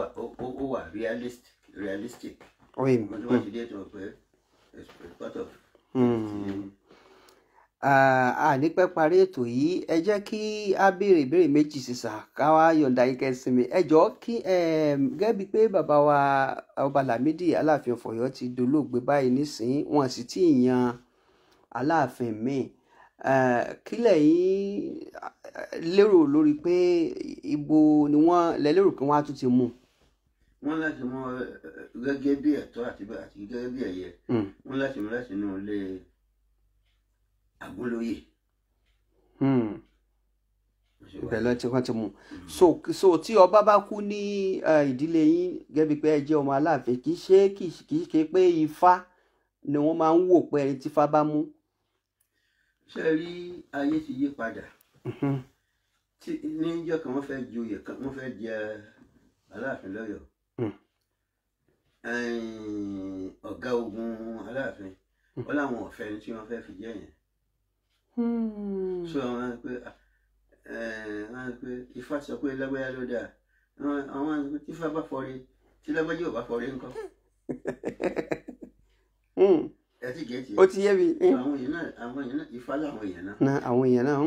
wà realistic. Gbogbo tó bá ti dé, tó mọ̀ pé it's part of. A ní pẹ́ parí ètò yìí. Ẹ jẹ́ kí a béèrè ìbéèrè méjì sísà, ká wá yọ̀ǹda yín kẹ́ sinmi. Ẹ jọ̀ọ́, kí gẹ́gẹ́ bíi pé bàbá wa Ọba Lámídì Aláàfin of Ọ̀yọ́ ti dolóògbé báyìí nísìnyí, wọn sì tí ì yan Aláàfin míì. Kí lẹ̀yin lérò lórí pé ibo ni wọ́n lẹ lérò pé wọ́n á tún ti mú? Wọ́n láti mú gẹ́gẹ́ bí ẹ̀tọ́ àti gẹ́gẹ́ bí ẹ̀yẹ. Wọ́n láti mú láti inú ilé Àgúnlóyè. Ibẹ̀ lọ tí wọ́n ti mú. So tí ọba bá kú ní ìdílé yín, gẹ́gẹ́ bíi pé ẹ jẹ́ ọmọ Aláàfin, kì í ṣe pé Ifá ni wọ́n máa ń wò, pé ẹni tí Ifá bá mú? Ṣé ẹ rí, ayé ti yí padà. Tí níjọ́ kan wọ́n fẹ́ joyè kan, wọ́n fẹ́ jẹ Aláàfin lọ́yọ̀ọ́, ọ̀gá ogun Aláàfin, wọ́n láwọn ọ̀fẹ́ ni tí wọ́n fẹ́ fi jẹ́ yẹn. So àwọn pé wọ́n pé Ifá sọ pé lágbájá ló dáa. Àwọn pé tí Ifá bá fọre, tí lágbájá ò bá fọre ńkọ́? Ẹ ti get ẹ̀? Ó ti yé mi. Àwọn èèyàn náà, Ifá làwọn èèyàn náà. Na àwọn èèyàn náà.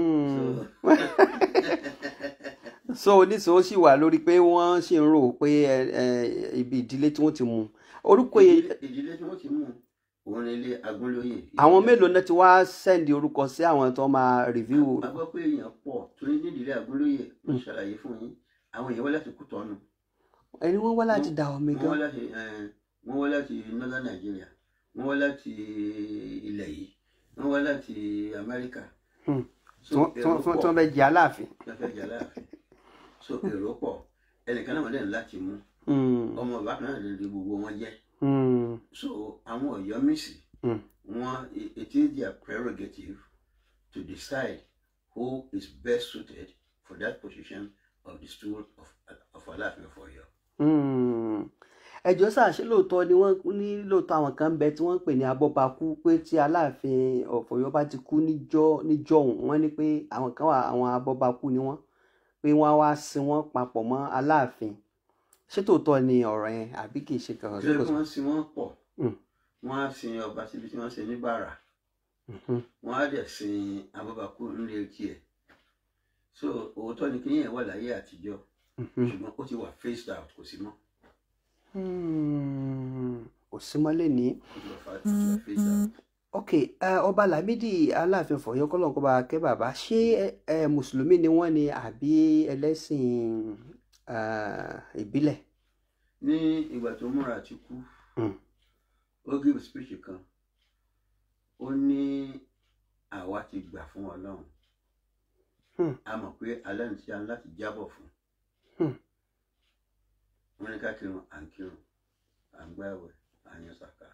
So oníṣòwò ó sì wà lórí pé wọ́n sì ń rò pé ibi ìdílé tí wọ́n ti mú orúkọ yẹn. Ìdílé tí wọ́n ti mú òun ní ilé Agúnlóyè. Àwọn mélòó náà ti wá send orúkọ sí àwọn tó máa review? A gbọ́ pé èèyàn pọ̀ torí nídìílé Agúnlóyè, mo ṣàlàyé fún yín, àwọn èèyàn wá láti Kútọ́nù. Ẹni wọ́n wá láti Dahomey Wọ́n wá gan. láti wọ́n wá láti Northern Nigeria, wọ́n wá láti ilẹ̀ yìí, wọ́n wá láti Amẹ́ríkà. Tí wọ́n fẹ́ jẹ Aláàfin. Wọ́n fẹ́ jẹ Aláàfin. So èrò pọ̀, ẹnìkan náà wọ́n dẹ̀ ní láti mú. Ọmọ bàbá kan náà lè di gbogbo wọn jẹ́. So àwọn Ọ̀yọ́mèsì, wọn, it is their prerogative to decide who is best suited for that position of the stool of Aláàfin of Ọ̀yọ́. Ẹjọ́ sáà, ṣé lóòótọ́ ni wọ́n ní lóòótọ́ àwọn kan ń bẹ tí wọ́n ń pè ní abọ́bakú, pé tí Aláàfin of Ọ̀yọ́ bá ti kú níjọ́ òun, wọ́n ní pé àwọn kan wà, àwọn abọ́bakú ni wọ́n, pé wọ́n á wá sin wọ́n papọ̀ mọ́ Aláàfin? Ṣé tòótọ́ ni ọ̀rọ̀ yẹn, àbí kì í ṣe kankan? Ṣé wọ́n sin wọ́n pọ̀? Wọ́n á sin ọba síbi tí wọ́n sin ní Bàrà, wọ́n á dẹ̀ sin abọ́bakú nílé tiẹ̀. So òótọ́ ni kí yẹn wà láyé àtijọ́, ṣùgbọ́n ó ti wà phased out, kò sí mọ́. Kò sí mọ́ lẹ́ni. Ó ti wà phased out. Ok, Ọba Lámídì Aláàfin of Ọ̀yọ́, kọ́lọ́n kó bá kẹ́ bàbá, ṣé mùsùlùmí ni wọ́n ni, àbí ẹlẹ́sìn ìbílẹ̀? Ní ìgbà tó múra àti kú, ó give speech kan, ó ní àwa ti gbà fún Ọlọ́run, a mọ̀ pé alẹ́ ní tí a ń láti jábọ̀ fún. Wọ́n ní ká kírun, à ń kírun, à ń gbààwẹ̀, à ń yan sàká,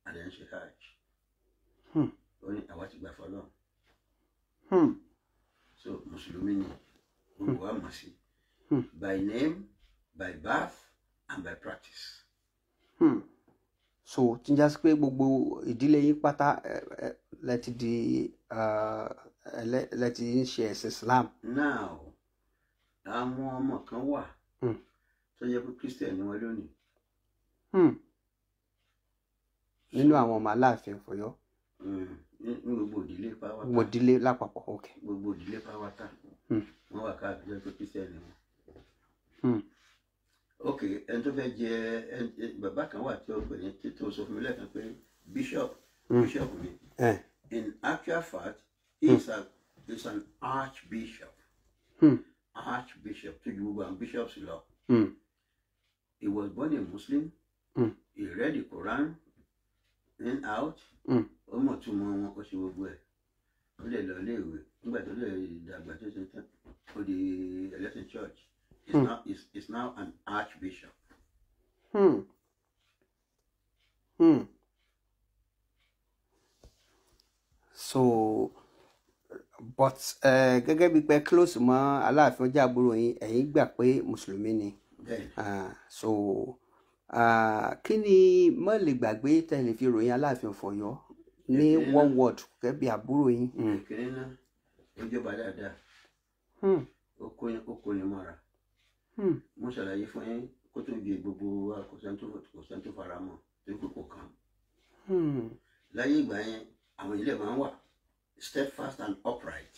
à dẹ̀ ń ṣe hajj. Ó ní àwa ti gbà fún Ọlọ́run. So mùsùlùmí ni gbogbo wa mọ̀ sí, by name, by birth and by practice. So tí n já sí pé gbogbo ìdílé yín pátá lẹ ti di lẹ ti ń ṣe ẹ̀sìn Islam? Now, àwọn ọmọ kan wà tó yẹ pé Christian ni wọ́n lónìí. Nínú àwọn ọmọ Aláàfin of Ọ̀yọ́? Ní gbogbo ìdílé pátá. Gbogbo ìdílé lápapọ̀, ok. Gbogbo ìdílé pátá, wọ́n wà káàkiri tó pé Christian ni wọ́n. Ok, ẹni tó fẹ́ jẹ bàbá kan wà tí ó pè ní tí tó sọ fún mi lẹ́ẹ̀kan pé bishop, bishop ni. In actual fact, he is an archbishop. Archbishop tó ju gbogbo àwọn bishops lọ. He was born a Muslim. He read the Quran in out. Ó mọ̀ túmọ̀ wọn, ó ṣe gbogbo ẹ̀. Ó lè lọ iléèwé nígbà tó lè dàgbà tó ṣe tán, ó di ẹlẹ́sìn church. Is now is now an archbishop. So but gẹ́gẹ́ bíi pé close mọ́ Aláàfin, ọjà àbúrò yín, ẹ̀yin gbà pé mùsùlùmí ni? Bẹ́ẹ̀ni. Ah, so kí ni mọ́ lè gbàgbé tẹ́ lè fi ròyìn Aláàfin of Ọ̀yọ́ ní Èkìní one náà word gẹ́gẹ́ bí àbúrò yín? Èkìní náà, ó jọba dáadáa. Ó kó ni mọ́ra. Mo ṣàlàyé fún yín kó tó di gbogbo wa, kò sẹ́ni tó fara mọ́ tó kó kò kàn. Láyé ìgbà yẹn, àwọn ilé máa ń wà steadfast and upright.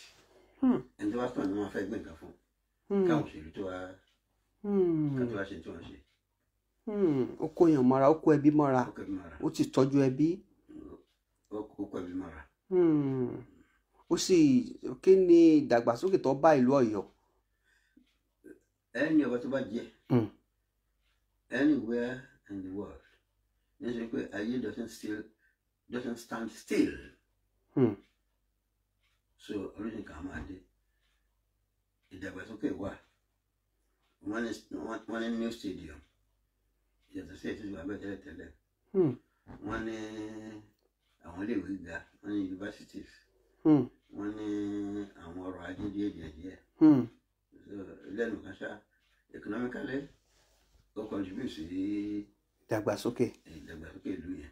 Ẹni tó bá sọ̀rọ̀ ni wọ́n fẹ́ gbé nǹkan fún káwọn òṣèlú tó wá ká tó wá ṣe tí wọ́n ṣe. Ó kó yàn mọ́ra, ó kó ẹbí mọ́ra. Ó kẹ́bí mọ́ra. Ó ti tọ́jú ẹbí. Ó kẹ́bí mọ́ra. Ó sì kí ni ìdàgbàsókè tó bá ìlú Ọ̀yọ́? Ẹni ọba tó bá jẹ anywhere in the world, nítorí pé ayé doesn't stand still. So oríṣi kan máa dé, ìdàgbàsókè wà. Wọ́n ní new stadium yàtọ̀ sí ètò ìwà bẹ́ẹ̀ tẹ́lẹ̀ tẹ́lẹ̀. Wọ́n ní àwọn iléèwé gíga, wọ́n ní universities. Wọ́n ní àwọn ọrọ̀ ajé díẹ̀ díẹ̀ díẹ̀. So lẹ́nu kan ṣá, economically, ó contribute sí ìdàgbàsókè. Ìdàgbàsókè ìlú yẹn.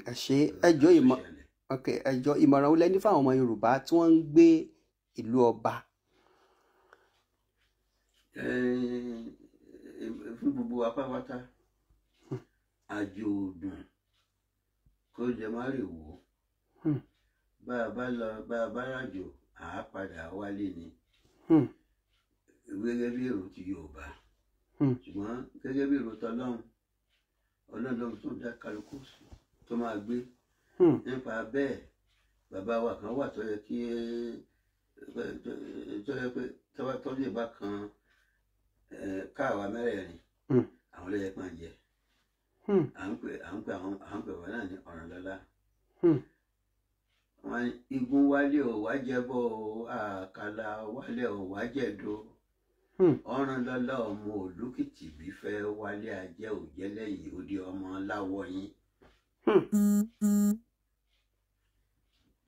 Ẹ ṣe. Ẹjọ́ ìmọ̀, ok, ẹjọ́ ìmọ̀ràn wo lẹ ní fáwọn ọmọ Yorùbá tí wọ́n ń gbé ìlú ọba? Fún gbogbo apápátá, àjò òdùn kó jẹ má rè wò ó. Bá a bá lọ, bá a bá ràjò, à á padà wálé ni. Gẹ́gẹ́ bí èrò ti Yorùbá, ṣùgbọ́n gẹ́gẹ́ bí èrò tọlọ́run, Ọlọ́run ló tó dá kálukú tó máa gbé. Nípa bẹ́ẹ̀, bàbá wa kan wà tó yẹ pé tọ́jú ìbá kan káàwá mẹ́rẹ̀ẹ̀rin, àwọn ló yẹ kí wọ́n jẹ. À ń pè wọ́n náà ní Ọ̀rànlọ́lá. Wọ́n ní igun wálé ò wá jẹ́bọ́ o, àkàlà wálé ò wá jẹ̀dọ̀. Ọ̀rànlọ́lá ọmọ Olùkìtì bí fẹ́ wálé ajẹ́ òjẹ́ lẹ́yìn odi ọmọ láwọ̀ yín.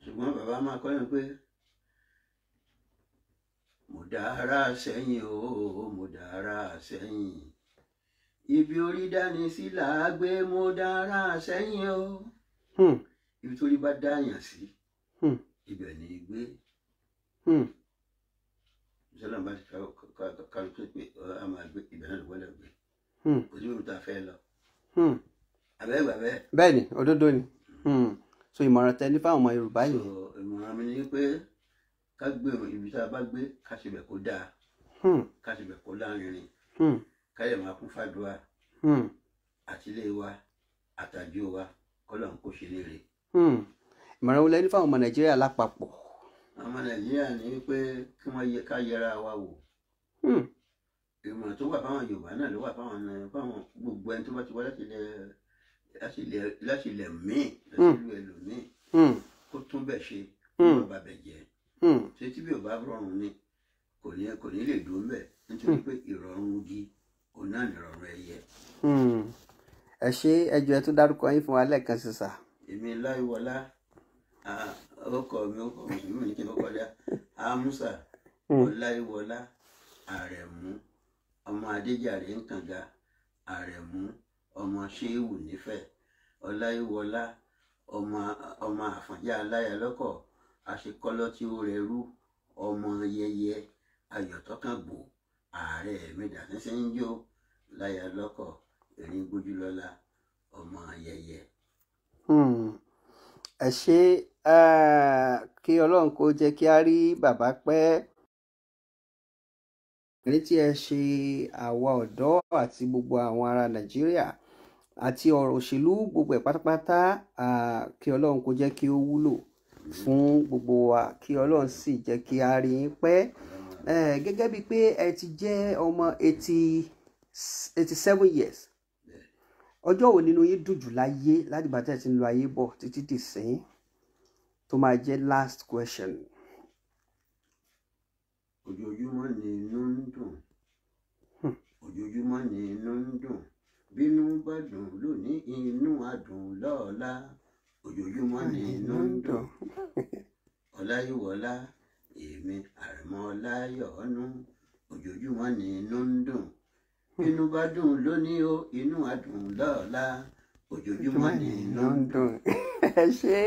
Ṣùgbọ́n bàbá máa kọ́ yín pé mo dára sẹ́yìn o, mo dára sẹ́yìn, ibi orí dání sí là á gbé, mo dára sẹ́yìn o. Ibi tó rí bá dáyàn sí, ibẹ̀ ní í gbé. Ìṣẹ́lẹ̀ bá ti kálukú pé a máa gbé ibẹ̀ náà ló gbọ́dọ̀ gbé. Kò sí ibi tá a fẹ́ lọ. Àbẹ́ gbà bẹ́ẹ̀. Bẹ́ẹ̀ ni, òdodo ni. So ìmọ̀ràn tẹ ní fáwọn ọmọ Yorùbá So yìí? ìmọ̀ràn mi ni pé ká gbé ibi tá a bá gbé, ká ṣe bẹ̀ kó dáa, ká ṣe bẹ̀ kó lárinrin, ká lè máa kún fàdúrà àti ilé wa àtàjò wa, kọ́lọ́n kó ṣe léèrè. Ìmọ̀ràn wo lẹ ní fáwọn ọmọ Nàìjíríà lápapọ̀? Àwọn ọmọ Nàìjíríà ní pé kí wọ́n yẹ ká yẹra wa wò. Ìmọ̀ràn tó wà fáwọn Yorùbá náà ló wà fáwọn gbogbo ẹni tó bá ti wá láti ilẹ̀ míì láti ìlú ẹlòmíì, kó tún bẹ̀ ṣe, kó má bà bẹ̀ jẹ́. Ṣé tí bí ò bá rọrùn ni, kò ní lè dùn bẹ̀, nítorí pé ìrọ̀rùn igi òun náà ní ìrọ̀rùn ẹyẹ. Ẹ ṣé. Ẹ jọ̀ọ́, ẹ tún dárúkọ yín fún wa lẹ́ẹ̀kan sí sà. Èmi Láìwọlá, ọkọ mi, ọkọ mùsùlùmí ní kí n kọ́kọ́ dá, Amusa Ọláìwọlá Àrẹ̀mú ọmọ Adéjàre Nkànga, Àrẹ̀mú ọmọ Ṣéwù nífẹ̀ẹ́, Ọláìwọlá ọmọ Àfọ̀njá aláyàlọ́kọ̀ àṣekọ́lọ́ tí ó rẹrú ọmọ yẹyẹ ayọ̀tọ́kàngbò, ààrẹ mi dàsínsẹ́ ń jó láyàlọ́kọ̀ erin gbójúlọ́lá ọmọ yẹyẹ. Ẹ ṣé. Kí Ọlọ́run kó jẹ́ kí a rí bàbá pẹ́. Ní tí ẹ ṣe àwa ọ̀dọ́ àti gbogbo àwọn ará Nàìjíríà àti ọ̀rọ̀ òṣèlú gbogbo ẹ̀ pátápátá, kí Ọlọ́run kó jẹ́ kí ó wúlò fún gbogbo wa, kí Ọlọ́run sì jẹ́ kí a rí yín pẹ́. Gẹ́gẹ́ bíi pé ẹ ti jẹ́ ọmọ 87 years, ọjọ́ wo nínú yín dùn jù láyé láti ìgbà tí ẹ ti ń lo ayé bọ̀ títí dìsín, tó máa jẹ́ last question? Ojoojúmọ́ ni inú ń dùn. Ojoojúmọ́ ni inú ń dùn. Bínú bá dùn lónìí, inú á dùn lọ́la. Ojoojúmọ́ ni inú ń dùn. Ọláyíwọlá, èmi Àrẹ̀mọ Ọláyọ̀ọ́nú. Ojoojúmọ́ ni inú ń dùn. Bínú bá dùn lónìí o, inú á dùn lọ́la. Ojoojúmọ́ ni inú ń dùn. Ẹ ṣé,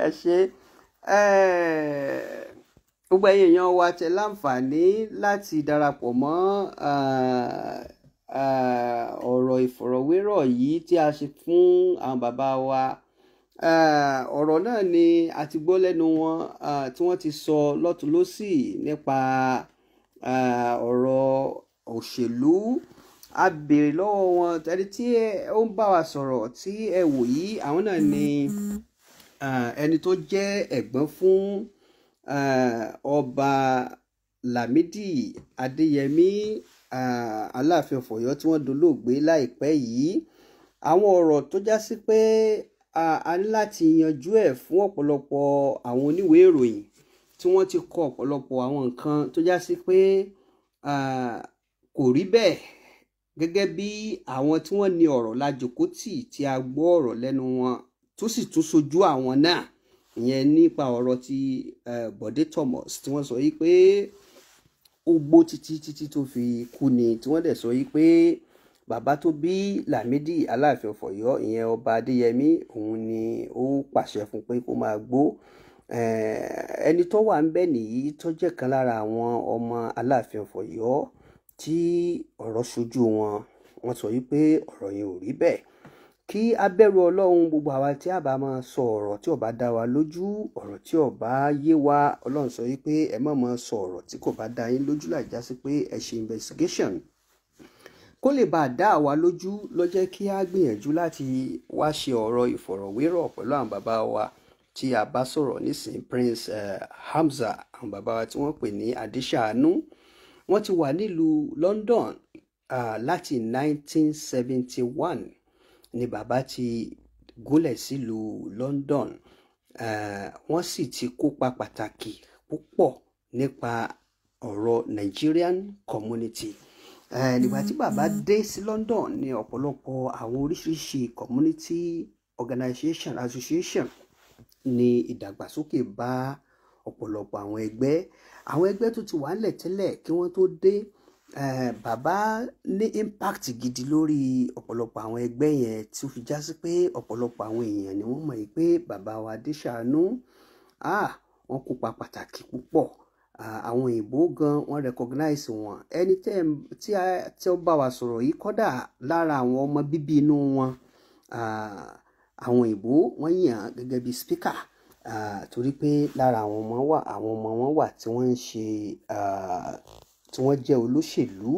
ẹ ṣé. Gbogbo ẹ̀yin èèyàn wa tẹ́ láǹfààní láti darapọ̀ mọ́ ọ̀rọ̀ ìfọ̀rọ̀wérọ̀ yìí tí a ṣe fún àwọn bàbá wa. Ọ̀rọ̀ náà ni a ti gbọ́ lẹ́nu wọn tí wọ́n ti sọ lọ́tùn lósì nípa ọ̀rọ̀ òṣèlú. A béèrè lọ́wọ́ wọn, ẹni tí ó ń bá wa sọ̀rọ̀ tí ẹ wò yìí, àwọn náà ni ẹni tó jẹ́ ẹ̀gbọ́n fún ọba Lámídì Adéyẹmí, Aláàfin of Ọ̀yọ́ tí wọ́n dolóògbé láìpẹ́ yìí. Àwọn ọ̀rọ̀ tó já sí pé a ní láti yanjú ẹ̀ fún ọ̀pọ̀lọpọ̀ àwọn oníwèé ìròyìn tí wọ́n ti kọ ọ̀pọ̀lọpọ̀ àwọn nǹkan tó já sí pé kò rí bẹ́ẹ̀, gẹ́gẹ́ bí àwọn tí wọ́n ní ọ̀rọ̀ la jókòó tì tí a gbọ́ ọ̀rọ̀ lẹ́nu wọn tó sì tún sojú àwọn náà, ìyẹn nípa ọ̀rọ̀ ti Bọ̀dé Thomas tí wọ́n sọ yìí pé ó gbó títí títí tó fi kú ni, tí wọ́n dẹ̀ sọ yìí pé bàbá tó bí Lámídì Aláàfin of Ọ̀yọ́, ìyẹn ọba Adéyẹmí, òun ni ó pàṣẹ fún pé kó máa gbó. Ẹni tó wà ń bẹ̀ nìyí tó jẹ́ kan lára àwọn ọmọ Aláàfin of Ọ̀yọ́ tí ọ̀rọ̀ ṣojú wọn, wọ́n sọ yìí pé ọ̀rọ̀ yẹn ò rí bẹ́ẹ̀. Kí a bẹ̀rù Ọlọ́run, gbogbo àwa tí a bá máa sọ ọ̀rọ̀ tí ò bá dá wa lójú, ọ̀rọ̀ tí ò bá yé wa, Ọlọ́run sọ yìí pé ẹ má máa sọ ọ̀rọ̀ tí kò bá dá yín lójú láì já sí pé ẹ ṣe investigation. Kó lè bá a dá wa lójú ló jẹ́ kí a gbìyànjú láti wá ṣe ọ̀rọ̀ ìfọ̀rọ̀wérọ̀ pẹ̀lú àwọn bàbá wa tí a bá sọ̀rọ̀ nísìnyí, Prince Hamza, àwọn bàbá wa tí wọ́n pè ní Adéṣàánú. Wọ́n ti wà nílùú London láti 1971 ni bàbá ti gúnlẹ̀ sílùú London. Wọ́n sì ti kópa pàtàkì púpọ̀ nípa ọ̀rọ̀ Nigerian community. Nígbà tí bàbá dé sí London ní ọ̀pọ̀lọpọ̀ àwọn oríṣiríṣi community organization association ní ìdàgbàsókè bá ọ̀pọ̀lọpọ̀ àwọn ẹgbẹ́. Àwọn ẹgbẹ́ tó ti wà nílẹ̀ tẹ́lẹ̀ kí wọ́n tó dé, bàbá ní impact gidi lórí ọ̀pọ̀lọpọ̀ àwọn ẹgbẹ́ yẹn tí ó fi já sí pé ọ̀pọ̀lọpọ̀ àwọn èèyàn ni wọ́n mọ̀ yìí pé bàbá wa Adéṣàánú, wọ́n kópa pàtàkì púpọ̀. Àwọn òyìnbó gan wọ́n recognize wọn. Ẹni tí ó bá wa sọ̀rọ̀ yìí, kọ́dà lára àwọn ọmọ bíbí inú wọn, àwọn òyìnbó wọ́n yàn án gẹ́gẹ́ bí speaker, torí pé lára àwọn ọmọ wà, àwọn ọmọ wọn wà tí wọ́n ń ṣe, tí wọ́n jẹ́ olóṣèlú,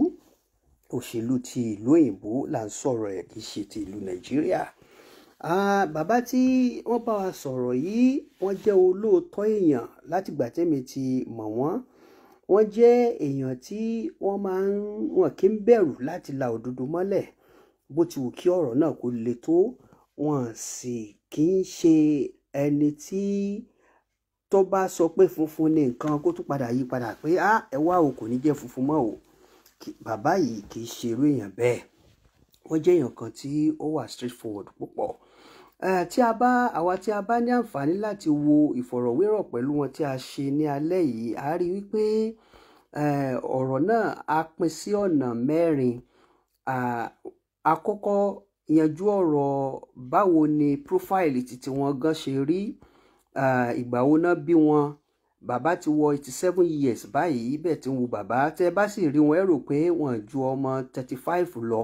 òṣèlú ti ìlú òyìnbó là ń sọ̀rọ̀ ẹ̀, kì í ṣe ti ìlú Nàìjíríà. Bàbá tí wọ́n bá wa sọ̀rọ̀ yìí, wọ́n jẹ́ olóòótọ́ èèyàn látìgbà tẹ́mi ti mọ̀ wọ́n. Wọ́n jẹ́ èèyàn tí wọ́n máa ń, wọ́n kì í bẹ̀rù láti la òdodo mọ́lẹ̀ bó ti wù kí ọ̀rọ̀ náà kó le tó. Wọ́n sì kì í ṣe ẹni tí tó bá sọ pé funfun ni nǹkan kó tún padà yí padà pé ẹ wá o, kò ní jẹ́ funfun mọ́ o. Bàbá yìí kì í ṣe irú èèyàn bẹ́ẹ̀. Wọ́n jẹ́ èèyàn kan tí ó wà straightforward púpọ̀. Tí a bá, àwa tí a bá ní àǹfààní láti wo ìfọ̀rọ̀wérọ̀ pẹ̀lú wọn tí a ṣe ní alẹ́ yìí, a rí wípé ọ̀rọ̀ náà a pín sí ọ̀nà mẹ́rin. A kọ́kọ́ yanjú ọ̀rọ̀ báwo ni profile titi wọn gan ṣe rí, ìgbà wo náà bí wọn. Bàbá ti wọ 87 years báyìí, bẹ́ẹ̀ tí ń wo bàbá, tẹ́ bá sì rí wọn ẹ rò pé wọ́n ju ọmọ 35 lọ.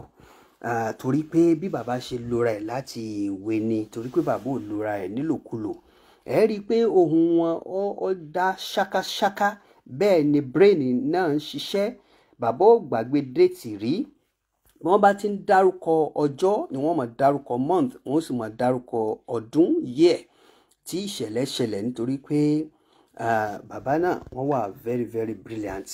Torí pé bí bàbá ṣe lora ẹ̀ láti ìwé ni, torí pé bàbá ò lora ẹ̀ nílòkulò. Ẹ rí i pé ohùn wọn ó dá ṣákáṣáká, bẹ́ẹ̀ ni brain náà ń ṣiṣẹ́. Bàbá ò gbàgbé déètì rí. Bí wọ́n bá ti ń dárúkọ ọjọ́ ni wọ́n máa dárúkọ month, wọ́n sì máa dárúkọ ọdún, year tí ìṣẹ̀lẹ̀ ṣẹlẹ̀, nítorí pé bàbá náà wọ́n wà very very brilliant.